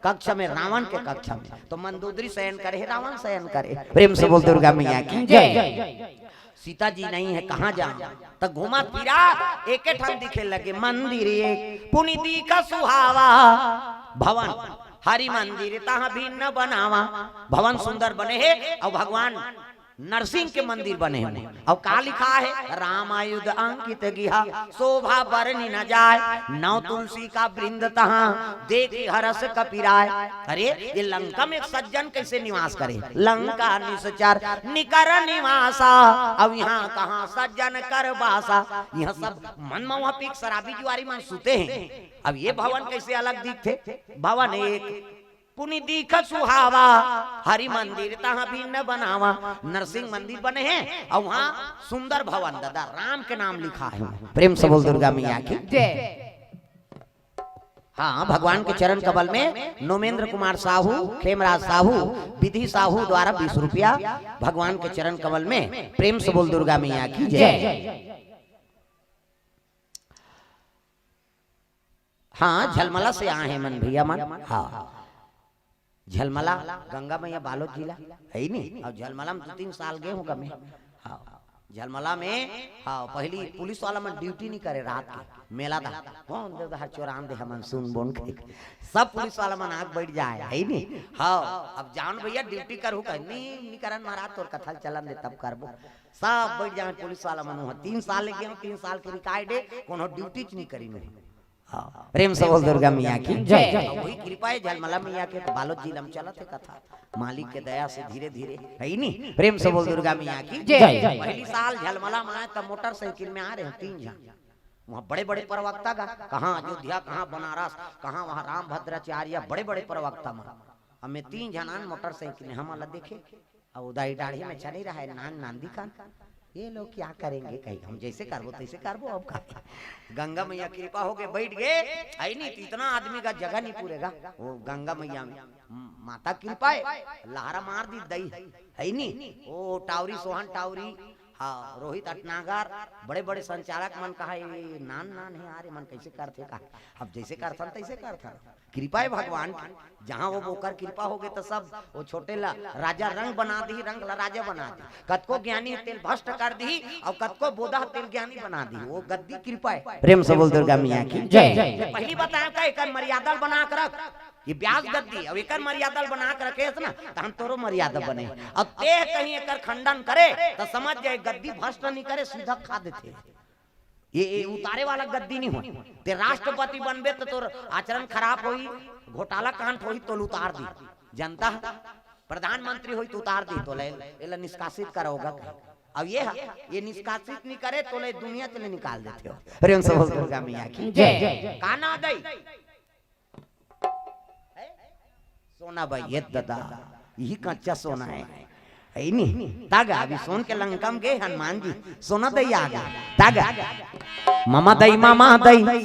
कक्ष में? रावण के कक्ष में। तो मंदोदरी शयन करे, रावण शयन करे। प्रेम से बोल दुर्गा मैया की जय। सीता जी नहीं है, कहाँ जाऊं? त घूमा फिरा एके ठन दिखे लगे, मंदिर एक पुनि दीखा सुहावा। भवन हरि मंदिर तहाँ भिन्न बनावा। भवन सुंदर बने हे अउ भगवान नरसिंह के मंदिर बने हे। अउ का लिखा हे? राम आयुध अंकित गिहा, शोभा बरनि न जाय, नौ तुलसी का वृंद तहाँ, देखि हरष कपि राय। अरे, ये लंका में एक सज्जन कैसे निवास करे? लंका निसचर निकर निवासा। अब यहाँ कहाँ सज्जन कर बासा? यहाँ सब मन में वहाँ पी के शराबी जुआरी मन सुते हैं। अब ये भवन कैसे अलग दिखथे? भवन एक पुनि दीख सुहावा, हरि मंदिर तहाँ भिन्न बनावा। नरसिंह मंदिर बने हे अउ वहाँ सुंदर भवन, दादा, राम के नाम लिखा हे। प्रेम से बोल दुर्गा मैया की। जय। हाँ, भगवान के चरण कमल में नोमेंद्र कुमार साहू, खेमराज साहू, विधि साहू द्वारा बीस रुपया भगवान के चरण कमल में। प्रेम से बोल दुर्गा मैया की जय। जय। हाँ, झलमला से आए हे मन भैया मन। हाँ, झलमला, गंगा मैया, बालोद जिला, हे नी? अउ झलमला में दू तीन साल गे हूँ कमे। हाँ, झलमला में, हाँ, पहली पुलिस वाला मन ड्यूटी नहीं करे रात के, मेला दा, कौन दे दहा चोरान दे हमन सुन बोन के। सब पुलिस वाला मन आग बैठ जाए, हे नी? हाँ, अब जान भैया ड्यूटी करू कहे, "नहीं, नहीं करन महाराज, तोर कथा चलन दे तब करबो।" सब बैठ जाए पुलिस वाला मन, वहाँ तीन साल ले गए, तीन साल के रिकार्ड हे, कोनो ड्यूटी च नहीं करी नहीं। हाँ, प्रेम से बोल दुर्गा मैया की जय। अउ वही कृपा हे झलमला मैया के, तो बालोद जिला में चलत हे कथा, मालिक के दया से धीरे धीरे, हे नी? प्रेम से बोल दुर्गा मैया की जय। पहली साल झलमला में आए, तब मोटरसाइकिल में आ रहे हैं तीन झन, वहाँ बड़े बड़े प्रवक्ता गा, कहाँ अयोध्या, कहाँ बनारस, कहाँ वहाँ राम भद्राचार्य, बड़े बड़े प्रवक्ता मन। अब मैं तीन झन आन मोटरसाइकिल में, हम वाला देखे, अब उदाई डाढ़ी में चली रहा है, नान नांदी कान, ये लोग क्या करेंगे कहीं, हम जैसे करबो तैसे करबो। अब का, गंगा मैया कृपा हो गए, बैठ गए, हे नी? तो इतना आदमी का जगह नहीं पूरेगा। वो गंगा मैया में, म-, माता कृपा हे, लहरा मार दी दई, हे नी? ओ टावरी, सोहन टावरी, हाँ, रोहित अटनागर, बड़े बड़े संचालक मन कहा, "ये नान नान हे यार, ये मन कैसे करथे का?" अब जैसे करथन तैसे करथन, कृपा हे भगवान की। जहाँ वो ओकर कृपा हो गए तो सब, वो छोटे ला राजा रंग बना दी, रंग ला राजा बना दी। कतको ज्ञानी हे तेल भ्रष्ट कर दी, अउ कतको बोधा हे तेल ज्ञानी बना दी। वो गद्दी कृपा हे। प्रेम से बोल दुर्गा मैया की जय। पहली बताया का एकर मर्यादा बना के रख, ये ब्यास गद्दी, अब एकर मर्यादा बना के रखे हस ना, तहन तोरो मर्यादा बने। अब तें कहीं एकर खंडन करे, तो समझ जाए गद्दी भ्रष्ट नहीं करे, सीधा खा देथे। ये, ये उतारे वाला गद्दी नहीं हो। तें राष्ट्रपति बनबे तो तोर आचरण खराब होही, घोटाला कांड होही, तोला उतार दी। जनता ह, प्रधानमंत्री होही तो उतार दी, तोला, एला निष्कासित करोगा कहे। अब ये ह, ये निष्कासित नहीं करे, तोला दुनिया चले निकाल देथे हो। प्रेम से बोल दुर्गा मैया की जय। का ना दई? सोना बाई, ये दादा, यही कच्चा सोना हे। हे नी? तागा, अभी सोन के लंका में गे हनुमान जी, सोना दई आ गे। तागा, ममा दई, ममा दई, दई,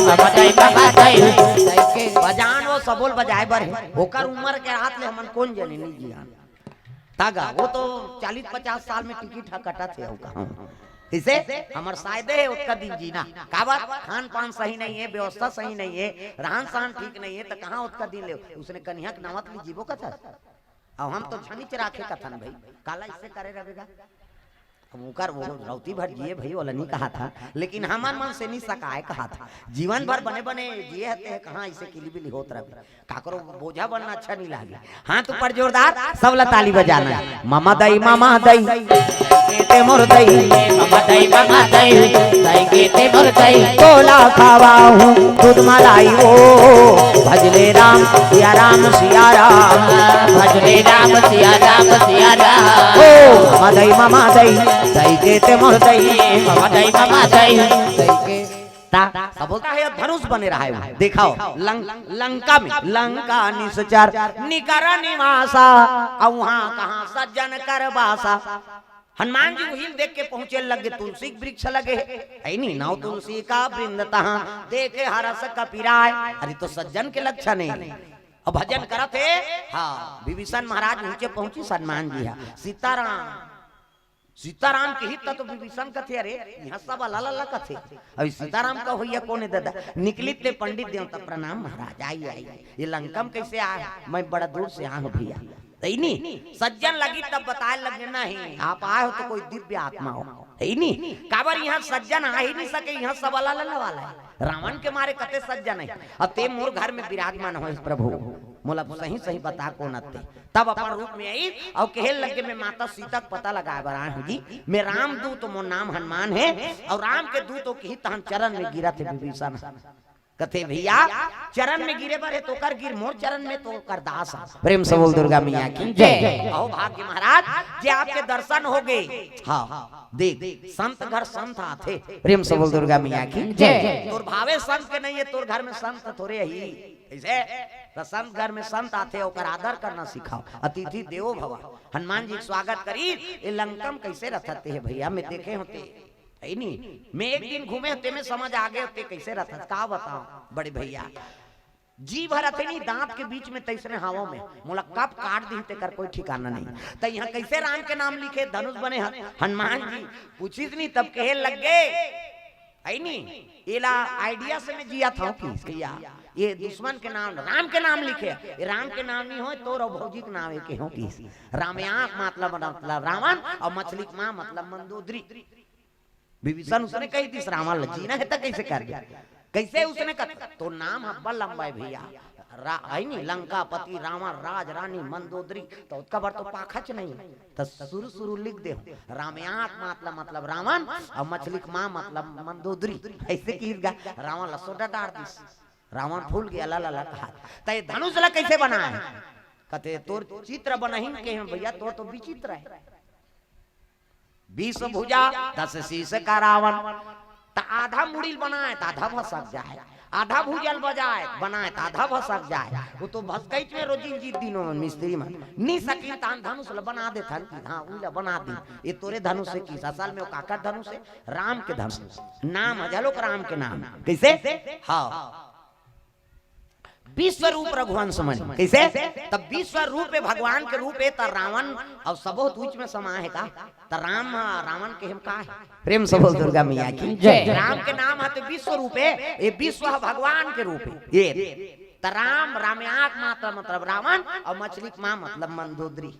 ममा दई, ममा दई। बजान वो सबोल बजाए बर हे, ओकर उम्र के हाथ ले हमन कोन जने नहीं जियान। तागा, वो तो चालीस पचास साल में टिकट ह कटत हे, अउ कहाँ। इसे हमर सायदे हे ओतका दिन जीना। काबर? खान पान सही नहीं हे, व्यवस्था सही नहीं हे, रहन सहन ठीक नहीं हे, त कहाँ ओतका दिन ले? उसने कनिहा के नवत ले जीबो कथस? अब हम तो झनिच राखे कथन भाई, काला इसे करे रहेगा? अब ओकर वो रौती भर जिए भाई, ओला नहीं कहा था, लेकिन हमर मन से नहीं सकाए कहा था। जीवन भर बने बने जिए हते, कहाँ इसे किलीबिली होत रहे? काकरो बोझा बनना अच्छा नहीं लागे। हाथ ऊपर जोरदार, सबला ताली बजाना। ममा दई, ममा दई, केते मोर दई, ममा दई, ममा दई, दई केते मोर दई, तोला खावा हूँ दूध मलाई ओ। भजले राम, सिया राम, सिया राम, भजले राम, सिया राम, सिया राम। ओ ममा दई, ममा दई, दई केते मोर दई, ममा दई, ममा दई, दई के ता, ता बोलता है, धनुष बने रहा है वो। दिखाओ, लंक-, लंका में, लंका निसचर निकर निवासा, अउ वहाँ कहाँ सज्जन कर बासा। हनुमान जी उहिल देख के पहुंचे लगे, तुलसी के वृक्ष लगे हे, हे नी, नौ तुलसी का वृंद तहाँ, देखे हरष कपि राय। अरे, तो सज्जन के लक्षण हे। अब भजन करत हे, हाँ, विभीषण महाराज ऊंचे पहुंची, हनुमान जी हा, सीताराम सीताराम के ही तत्व विभीषण कथे, अरे, यहाँ सब अलग अलग कथे। अभी सीताराम का होइया कोन हे दादा? निकलित ले पंडित देवता, प्रणाम महाराज, आई, आई। ये लंका में कैसे आए? मैं बड़ा दूर से आया हूँ भैया। तई नी, सज्जन लगी तब बताए लगे, नहीं, आप आए हो तो कोई दिव्य आत्मा हो। हे नी? काबर इहाँ सज्जन आ ही नहीं सके, इहाँ सब अलग अलग वाला हे। रावण के मारे कते सज्जन हे। अब ते मोर घर में विराजमान होइस प्रभु, मोला सही सही बता कोन अते। तब अपन रूप में आइस अउ कहे लगे, मैं माता सीता के पता लगाए बर आए हूँ जी, मैं राम दूत, मोर नाम हनुमान हे, अउ राम के दूत ओ किही तहन चरण में गिरत हे विभीषण। कथे भैया, चरण में गिरे बर हे त ओकर गिर, मोर चरण में त ओकर दास हे। प्रेम से बोल दुर्गा मैया की जय। अहो भाग्य महाराज, जे आपके दर्शन हो गे। हाँ, देख, संत घर संत आथे। प्रेम से बोल दुर्गा मैया की जय। तोर भावे संत के नहीं हे, तोर घर में संत थोरे ही। कइसे? त संत घर में संत आथे, ओकर आदर करना सिखाव। अतिथि देवो भव। हनुमान जी के स्वागत करिस, ए लंका म कइसे रथत हे भैया, मैं देखे हों ते। हे नी? मैं एक दिन घूमे हों ते, मैं समझ आ गे हों ते कइसे रथत हे, का बतावं बड़े भैया। जी भर अथे नी दांत के बीच में, तइसने हवा में, मोला कब काट दिही तेकर कोई ठिकाना नहीं। त इहाँ कइसे राम के नाम लिखे, धनुष बने हन-, हनुमान जी पूछिस नी, तब कहे लग गे, हे नी? एला idea से मैं जियत हों कि कहिया, ये दुश्मन के नाम, राम के नाम लिखे, ये राम के नाम नहीं होय, तोर अउ भौजी के नाम हे, कहे हों कि रामयाक मतलब, मतलब रावण, अउ मछली के माँ मतलब मंदोदरी। विभीषण उसने कहि दिस रावण ल, जीना हे त कइसे करबे? कइसे उसने कहा, तोर नाम अब्बड़ लंबा हे भैया, रा-, हे नी, लंकापति, रावण, राज, रानी, मंदोदरी, त ओतका बर तो पाखच नहीं। त शुरू शुरू लिख दे, रामयाक मतलब, मतलब रावण, अउ मछली के माँ मतलब मंदोदरी। अइसे किहिस गा, रावण ल सोडा डार दिस। रावण फूल गे, ला ला ला कहा। त ये धनुष ल कइसे बनाए? कथे, तोर चित्र बनहिन कहे हों भैया, तोर तो विचित्र हे। बीस भुजा दस शीश का रावण। त आधा मुड़ी ल बनाए त आधा भसक जाए, आधा भुजा ल बजाए बनाए त आधा भसक जाए। ओ तो भसकइच में रोजिन जी दिनों में मिस्त्री मन नी सकिन, तहन धनुष ल बना देथन कि हाँ, उही ल बना दिन। ये तोरे धनुष हे किहिस, असल में ओ काकर धनुष हे? राम के धनुष। नाम हे घलोक राम के नाम। कइसे? हाँ। विश्व रूप रघुवंश मणि। कइसे? तब विश्व रूप हे, भगवान के रूप हे, त रावण अउ सबो दूच में समा हे का? त राम, रावण कहे म का हे? प्रेम से बोल दुर्गा मैया की जय। राम के नाम हे त विश्व रूप हे, ये विश्व हे भगवान के रूप हे। ये त राम, रामयाक मतलब, मतलब रावण, अउ मछली के माँ मतलब मंदोदरी।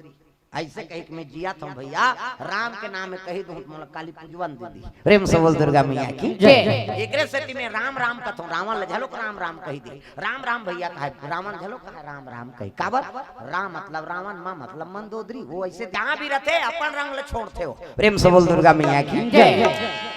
अइसे कहिके मैं जियत हों भैया, राम के नाम में कहि दूँ त मोला काली पूजवन दे दिही। प्रेम से बोल दुर्गा मैया की जय। एकरे सेती मैं राम राम कथों, रावण ल घलोक राम राम कहि दे। राम राम भैया कहे, रावण घलोक कहे राम राम कहे। काबर? राम मतलब रावण, माँ मतलब मंदोदरी। ओ अइसे जहाँ भी रथे अपन रंग ल छोड़थे ओ। प्रेम से बोल दुर्गा मैया की जय।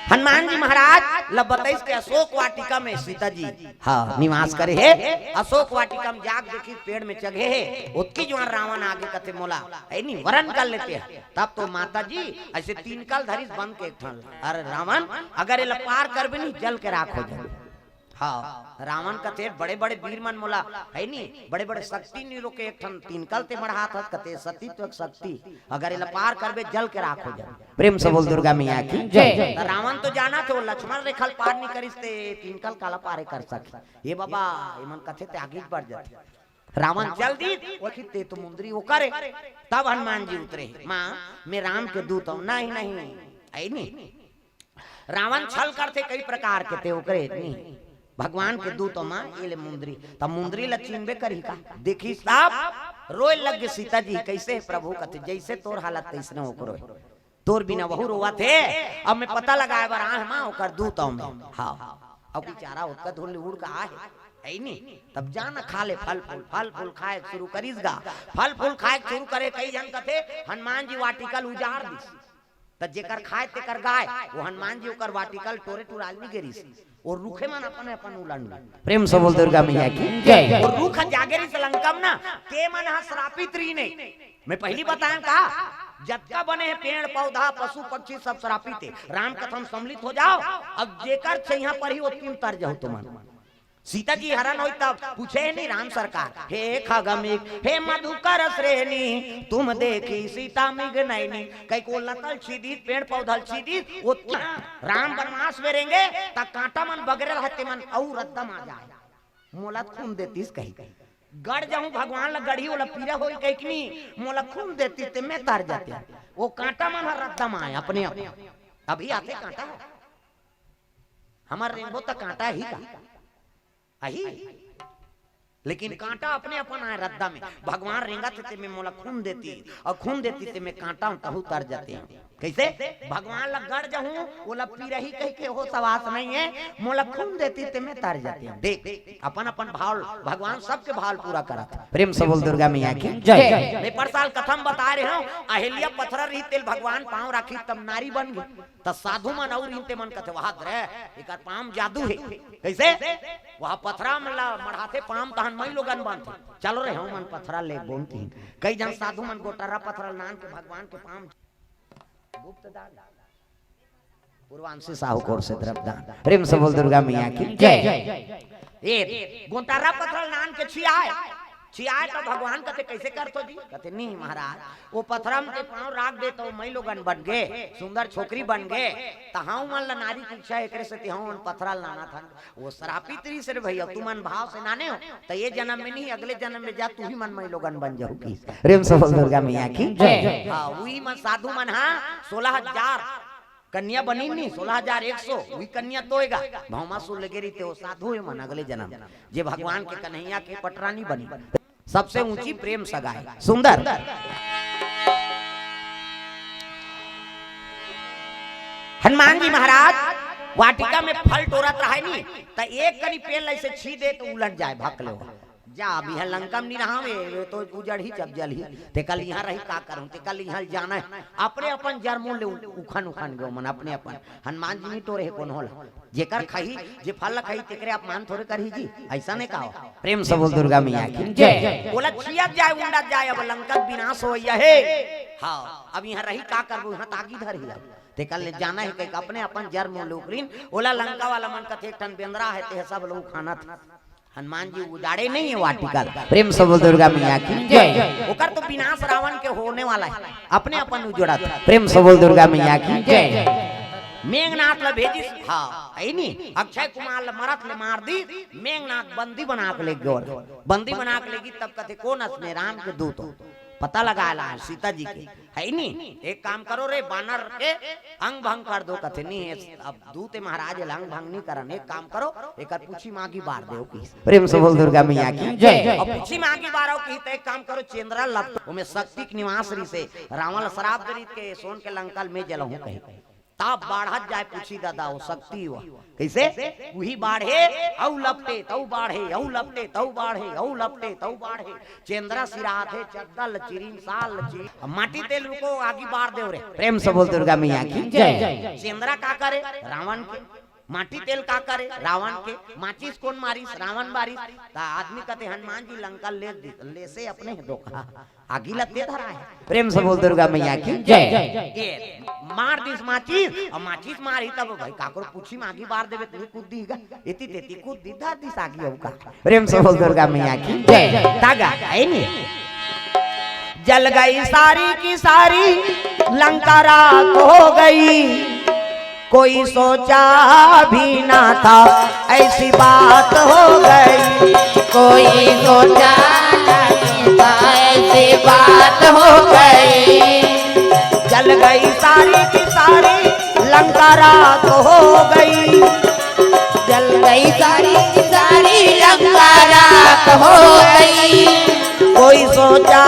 हनुमान जी महाराज ल बताइस के अशोक वाटिका में सीता जी हाँ, निवास करे हे। अशोक वाटिका म जाके देखिस, पेड़ में चघे हे। ओतकी जुवार रावण आगे कथे, मोला, हे नी, वरण कर लेते हैं। तब तो माता जी अइसे तीन कल धरिस बन के एक ठन। अरे रावण, अगर एला पार करबे नी, जल के राख हो जाबे। हाँ, रावण कथे, बड़े बड़े वीर मन मोला, हे नी, बड़े बड़े शक्ति नी रोके, एक ठन तीन कल ते बढ़ात हस, कथे सती तो एक शक्ति, अगर एला पार करबे, जल के राख हो जाबे। प्रेम से बोल दुर्गा मैया की जय। त रावण तो जानथे ओ लक्ष्मण रेखा ल पार नी करिस ते तीन कल काला पारे कर सकही। ए बाबा, एमन कथे ते आगेच बढ़ जाथे। रावण चल दिस, ओ कथे ते तो मुंदरी ओकर हे। तब हनुमान जी उतरे, माँ, मैं राम के दूत हों। नहीं, नहीं, हे नी। रावण छल करथे कई प्रकार के, ते ओकरे नी। भगवान के दूत हों माँ, ए ले मुंदरी। त मुंदरी ल चिन्हबे करही का? देखिस तब रोए लग गे सीता जी, कइसे हे प्रभु? कथे, जइसे तोर हालत तइसने ओकरो हे। तोर बिना वहू रोवत हे, अब मैं पता लगाए बर आए हँव माँ, ओकर दूत हों मैं। हाँ, अब बेचारा ओतका दूर ले उड़ के आए हे, हे नी? तब जा न खा ले फल फूल। फल फूल खाए के शुरू करिस गा। फल फूल खाए के शुरू करे, कई झन कथे, हनुमान जी वाटिका ल उजार दिस। त जेकर खाए तेकर गाय, ओ हनुमान जी ओकर वाटिका ल टोरे टुराल नी गे रिहिस। ओ रुखे मन अपन अपन उलंड। प्रेम से बोल दुर्गा मैया की जय। ओ रुख जागे रिहिस लंका म ना, ते मन ह श्रापित रिहिन हे। मैं पहिली बताएँव का, जतका बने हे पेड़ पौधा पशु पक्षी सब श्रापित हे। राम कथा म सम्मिलित हो जाव, अब जेकर छइहाँ परही ओतकी म तर जाहू तुमन। सीता जी हरण होइस तब पूछे हे नी राम सरकार, हे खग मृग, हे मधुकर श्रेणी, तुम देखी सीता मृग नैनी। कहिके ओ लता ल छीदिस, पेड़ पौधा ल छीदिस, ओतकी राम बनवास में रेंगे, त कांटा मन बगरे रहय, ते मन अउ रद्दा म आ जाय। मोला त खून देतिस कहिके। गड़ जाहूं भगवान ल गड़ही, ओला पीरा होही कहिके नी, मोला खून देतिस ते मैं तर जातेंव। ओ कांटा मन ह रद्दा म आय अपने आप। अभी आथे कांटा ह। हमर रेंगबो त कांटा ही का? आही? लेकिन कांटा अपने अपन आय रद्दा में। भगवान रेंगत हे ते में मोला खून देती, अउ खून देती ते में कांटा हूं, तहू तर जाते हूं। कइसे? भगवान ला गड़ जहूं, ओला पिरही कहिके हो सवास नहीं है, मोला खून देती ते में तर जाते हूं। देख, अपन अपन भाव, भगवान सबके भाव पूरा करत हे। प्रेम से बोल दुर्गा मैया की जय। मैं पर साल कथा म बताय रहे हंव, अहिल्या पथरा रही तेल भगवान पांव राखी तब नारी बन गई। त साधु मन अउ रहिन ते मन कथे, "वाह रे, एकर पांव म जादू हे।" कइसे? वह पथरा मन ला मढ़ाथे पांव, तहन मई लोगन बनथे। चलो रे, हमन पथरा ले बोनती। कई जन साधु मन गोटरा पथरा ल नान के भगवान के पांव म गुप्त दान। पूर्वांशी साहू कोर से द्रव्य दान। प्रेम से बोल दुर्गा मैया की जय। ए, गोटरा पथरा ल नान के छियाय, छियाय त भगवान कथे, "कइसे करथो जी?" कथे, "नहीं महाराज, वो पथरा म के पांव राख दे त मई लोगन बन गे, सुंदर छोकरी बन गे, त हमन ला नारी के इच्छा एकरे सेती हमन पथरा ल नानत हन।" वो श्रापित रहिस रे भैया, तुमन भाव से नाने हो, त ये जनम में नहीं, अगले जनम में जा, तू ही मन मई लोगन बन जाहू किस। प्रेम से बोल दुर्गा मैया की जय। हां, उही मन साधु मन, हां, सोलह हजार कन्या बनी नहीं, सोलह हजार एक सौ, उही कन्या तो एगा, भौमासुर लगे रहिते, वो साधु हे मन अगले जनम, जे भगवान के कन्हैया के पटरानी बनी। सबसे ऊंची प्रेम सगाई। सुंदर। हनुमान जी महाराज वाटिका में फल टोरत रहय नी, त एक कनी पेड़ ल अइसे छी दे त उलट जाय, भक ले हो। जा, अब इहां लंका म नी रहंव, ए, ए तो उजड़ही, जब जलही। तेकर ले इहां रही का करंव, तेकर ले इहां जाना हे। अपने अपन जर मुंह ले उ-, उखन उखन गयो मन, अपने अपन। हनुमान जी नी टोरे हे कोनो ला। जेकर खाही, जे फल ला खाही, तेकरे अपमान थोरे करही जी। अइसने का हो? प्रेम से बोल दुर्गा मैया की जय। ओला छियत जाय, उंडत जाय, अब लंका के विनाश होवइया हे। हां, अब इहां रही का करबो, इहां त आगी धरही अब। तेकर ले जाना हे कहिके अपने अपन जर मुंह ले उखरिन, ओला लंका वाला मन कथे, "एक ठन बेंदरा हे, तेह सब लोग खाना था।" हनुमान जी उजाड़े नहीं हे वाटिका ल। प्रेम से बोल दुर्गा मैया की जय। ओकर तो विनाश रावण के होने वाला हे, अपने अपन उजड़त। प्रेम से बोल दुर्गा मैया की जय। मेघनाथ ल भेजिस, हां, हे नी, अक्षय कुमार ल मरत ले मार दी, मेघनाथ बंदी बना के ले गयो। बंदी बना के ले गी, तब कथे, "कोन अस?" "मैं राम के दूत हों।" पता लगा ला सीता जी के, हे नी? "एक काम करो रे, बानर के अंग भंग कर दो।" कथे, "नहीं, अब दूत हे महाराज, एला अंग भंग नहीं करन, एक काम करो, एकर पूछी मांगी बार देव किस।" प्रेम से बोल दुर्गा मैया की जय। अब पूछी मांगी बारव किस, त एक काम करो, चेंदरा लपटो, ओमे शक्ति के निवास रहिसे, रावण ल श्राप दे रहिस के सोन के लंका ल मैं जलहूं कहिके। तब बाढ़त जाय पूछी दादा, वो शक्ति वो। कइसे? उही बाढ़े, अउ लपटे, तउ बाढ़े, अउ लपटे, तउ बाढ़े, अउ लपटे, तउ बाढ़े। चेंदरा सिरात हे, चद्दर ल चिरिन, साल ल चिरिन। अब माटी तेल रुको, आगी बार देव रे। प्रेम से बोल दुर्गा मैया की जय। चेंदरा का करे? रावण के। माटी तेल का करे? रावण के। माचिस कोन मारिस? रावण बारिस। त आदमी कथे, "हनुमान जी लंका ले दे, लेसे अपने हे धोखा।" आगी लत्ते धरा हे। प्रेम से बोल दुर्गा मैया की जय। ए, मार दिस माचिस, अउ माचिस मारही तब भाई काकरो पूछी मांगी बार देबे त नी कूद दीगा। एती तेती कूद दी, धर दिस आगी अउ का। प्रेम से बोल दुर्गा मैया की जय। तागा, हे नी? जल गई सारी की सारी लंका राख हो गई। कोई सोचा भी ना था ऐसी बात हो गई। कोई सोचा नहीं था ऐसी बात हो गई। जल गई सारी की सारी लंका राख हो गई। जल गई सारी की सारी लंका राख हो गई। कोई सोचा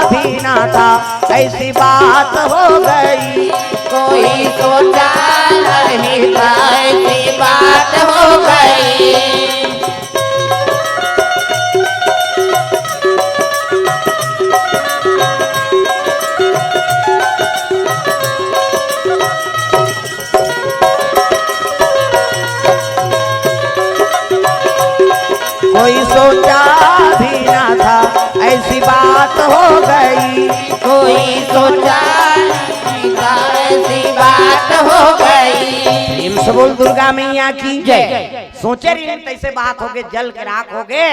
भी ना था ऐसी बात हो गई। कोई सोचा नहीं था ऐसी बात हो गई। कोई सोचा भी ना था ऐसी बात हो गई। कोई सोचा नहीं था ऐसी बात हो गई। प्रेम से बोल दुर्गा मैया की जय। सोचे रहिन तइसे बात होगे, जल के राख होगे।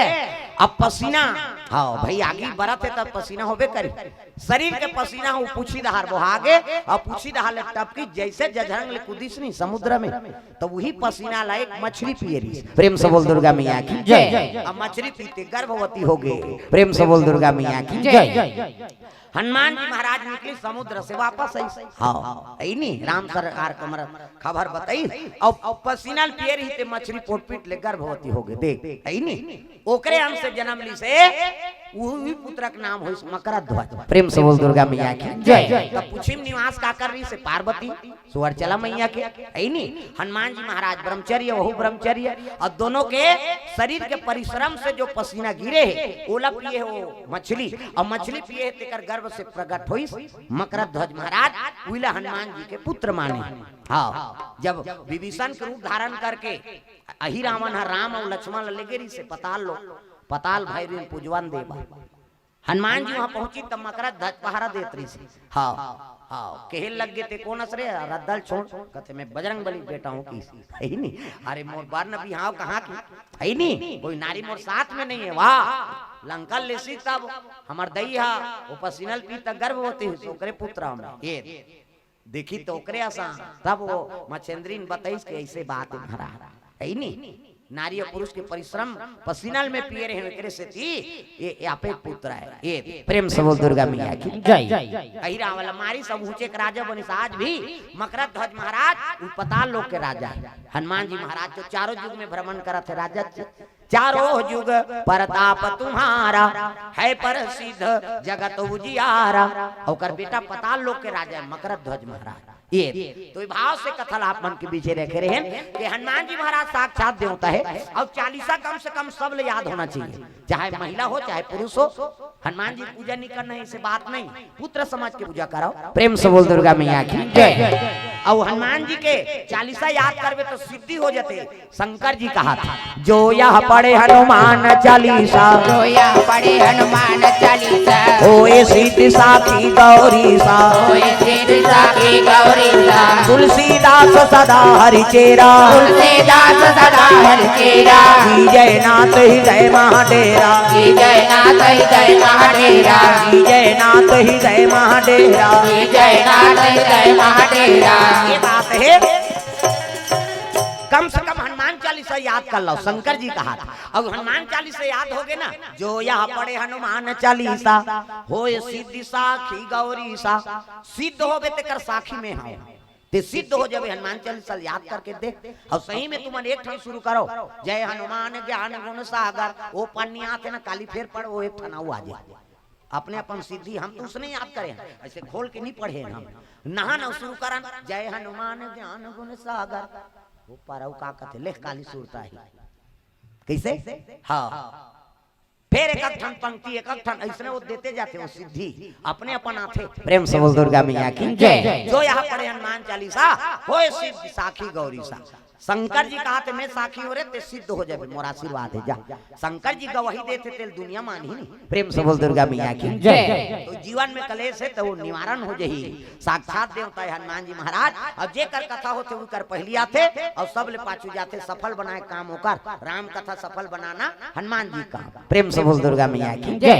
अब पसीना हाँ भाई, आगी बरत हे त पसीना होबे करी। शरीर के पसीना ह पूछी डहार बोहागे अउ पूछी डहार ले टपकी, जइसे जझरंग ले कुदिस नहीं समुद्र में, त उही पसीना ला एक मछरी पिए रहिस। प्रेम से बोल दुर्गा मैया की जय। अब मछरी पीते गर्भवती होगे। प्रेम से बोल दुर्गा मैया की जय। हनुमान जी महाराज निकली समुद्र से वापस आई। हाँ, आई नी, राम सरकार कमर खबर बताई। अउ पसीना ल पिए रहिस ते मछरी पोटपीट ले गर्भवती होगे। देख, आई नी, ओकरे अंश से जन्म लिस हे, उही पुत्र के नाम होइस मकरध्वज। प्रेम से बोल दुर्गा मैया की जय। त पूछी म निवास काकर रहिस हे? पार्वती सुअरचला मैया के, आई नी। हनुमान जी महाराज ब्रह्मचर्य, वहू ब्रह्मचर्य, अउ दोनों के शरीर के परिश्रम से जो पसीना गिरे हे, ओला पिए हे वो मछली, अउ मछली पिए हे तेकर गर्भ से प्रकट होइस मकरध्वज महाराज, उही ला हनुमान जी के पुत्र माने। हाँ, जब विभीषण के रूप धारण करके अही रावण ह राम अउ लक्ष्मण ल लेगे रहिस हे पताल लोक, पताल भैरव ल पुजवन दे बर हनुमान जी वहां पहुंचिस त मकरध्वज पहरा देत रहिस हे। हाँ, हाँ, कहे लग गे, "ते कोन अस रे, रद्दा ल छोड़।" कथे, "मैं बजरंग बली के बेटा हूं" कहिस। है नी? अरे मोर बर न बिहाव कहां के? है नी? कोई नारी मोर साथ में नहीं है। वाह, लंका ल लेसिस तब हमर दई हा, वो पसीना ल पीस त गर्भवती होइस, ओकरे पुत्र हम। ये देखी त ओकरे असन, तब वो मछेंद्री न बताइस कि ऐसे बात है महाराज, है नी? नारी अउ पुरुष के परिश्रम पसीना ल में पिए रहे, एकरे सेती ये, ये आपे पुत्र है। ये प्रेम से बोल दुर्गा मैया की जय। अही रावण ल मारिस, सब ऊंचे के राजा बनिस। आज भी मकरध्वज महाराज उ पताल लोक के राजा है। हनुमान जी महाराज जो चारों युग में भ्रमण करत हे राजा जी, चारों युग परताप तुम्हारा, है प्रसिद्ध जगत उजियारा। ओकर बेटा पताल लोक के राजा है मकरध्वज महाराज। ये तो ये भाव से कथा ला आप मन के बीचे रखे रहेन कि हनुमान जी महाराज साक्षात देवता है अउ चालीसा कम से कम सब ले याद होना चाहिए, चाहे महिला हो चाहे पुरुष हो। हनुमान जी के पूजा नहीं करना है, ऐसे बात नहीं, पुत्र समझ के पूजा करो। प्रेम से बोल दुर्गा मैया की जय। अउ हनुमान जी के चालीसा याद करबे त सिद्धि हो जाथे। शंकर जी कहा था, "जो यह पढ़े हनुमान चालीसा, जो यह पढ़े हनुमान चालीसा, होए सिद्धि साखी गौरीसा, होए सिद्धि साखी गौरीसा, तुलसीदास सदा हरि चेरा, तुलसीदास सदा हरि चेरा, कीजे नाथ हृदय महाडेरा, कीजे नाथ हृदय महाडेरा, कीजे नाथ हृदय महाडेरा, कीजे नाथ हृदय महाडेरा।" ये बात है, कम से कम हनुमान चालीसा याद कर लो, शंकर जी कहा था। अब हनुमान चालीसा याद होगे ना, "जो यह पढ़े हनुमान चालीसा, होए सिद्धि साखी गौरीसा।" सिद्ध होबे तेकर साखी में हव, ते सिद्ध हो जाबे। हनुमान चालीसा याद करके देख, अउ सही में तुमन एक ठन शुरू करो, "जय हनुमान ज्ञान गुण सागर", वो पन्नी आथे ना, काली फेर पढ़, वो एक ठन अउ आ जाए। अपने अपन सिद्धि हम तो उसने याद करे हैं, ऐसे खोल के नहीं पढ़े हैं हम। नहा न शुरू करन, "जय हनुमान ज्ञान गुण सागर", वो पर अउ का कथे, लेख काली सुरता ही। कैसे? हाँ। फिर एक एक ठन पंक्ति, एक एक ठन ऐसने वो देते जाथे, वो सिद्धि अपने अपन आथे। प्रेम से बोल दुर्गा मैया की जय। "जो यह पढ़े हनुमान चालीसा, होए सिद्धि साखी गौरीसा।" शंकर जी कहा थे, "मैं साखी हो रे, ते सिद्ध हो जाबे, मोर आशीर्वाद है, जा।" शंकर जी गवाही देथे, तेल दुनिया मानही नहीं। प्रेम से बोल दुर्गा मैया की जय। तो जीवन में कलेश है तो वो निवारण हो जाही। साक्षात देवता है हनुमान जी महाराज। अब जेकर कथा होथे उकर पहली आथे अउ सब ले पाछू जाथे। सफल बनाए काम ओकर, राम कथा सफल बनाना हनुमान जी का। प्रेम से बोल दुर्गा मैया की जय।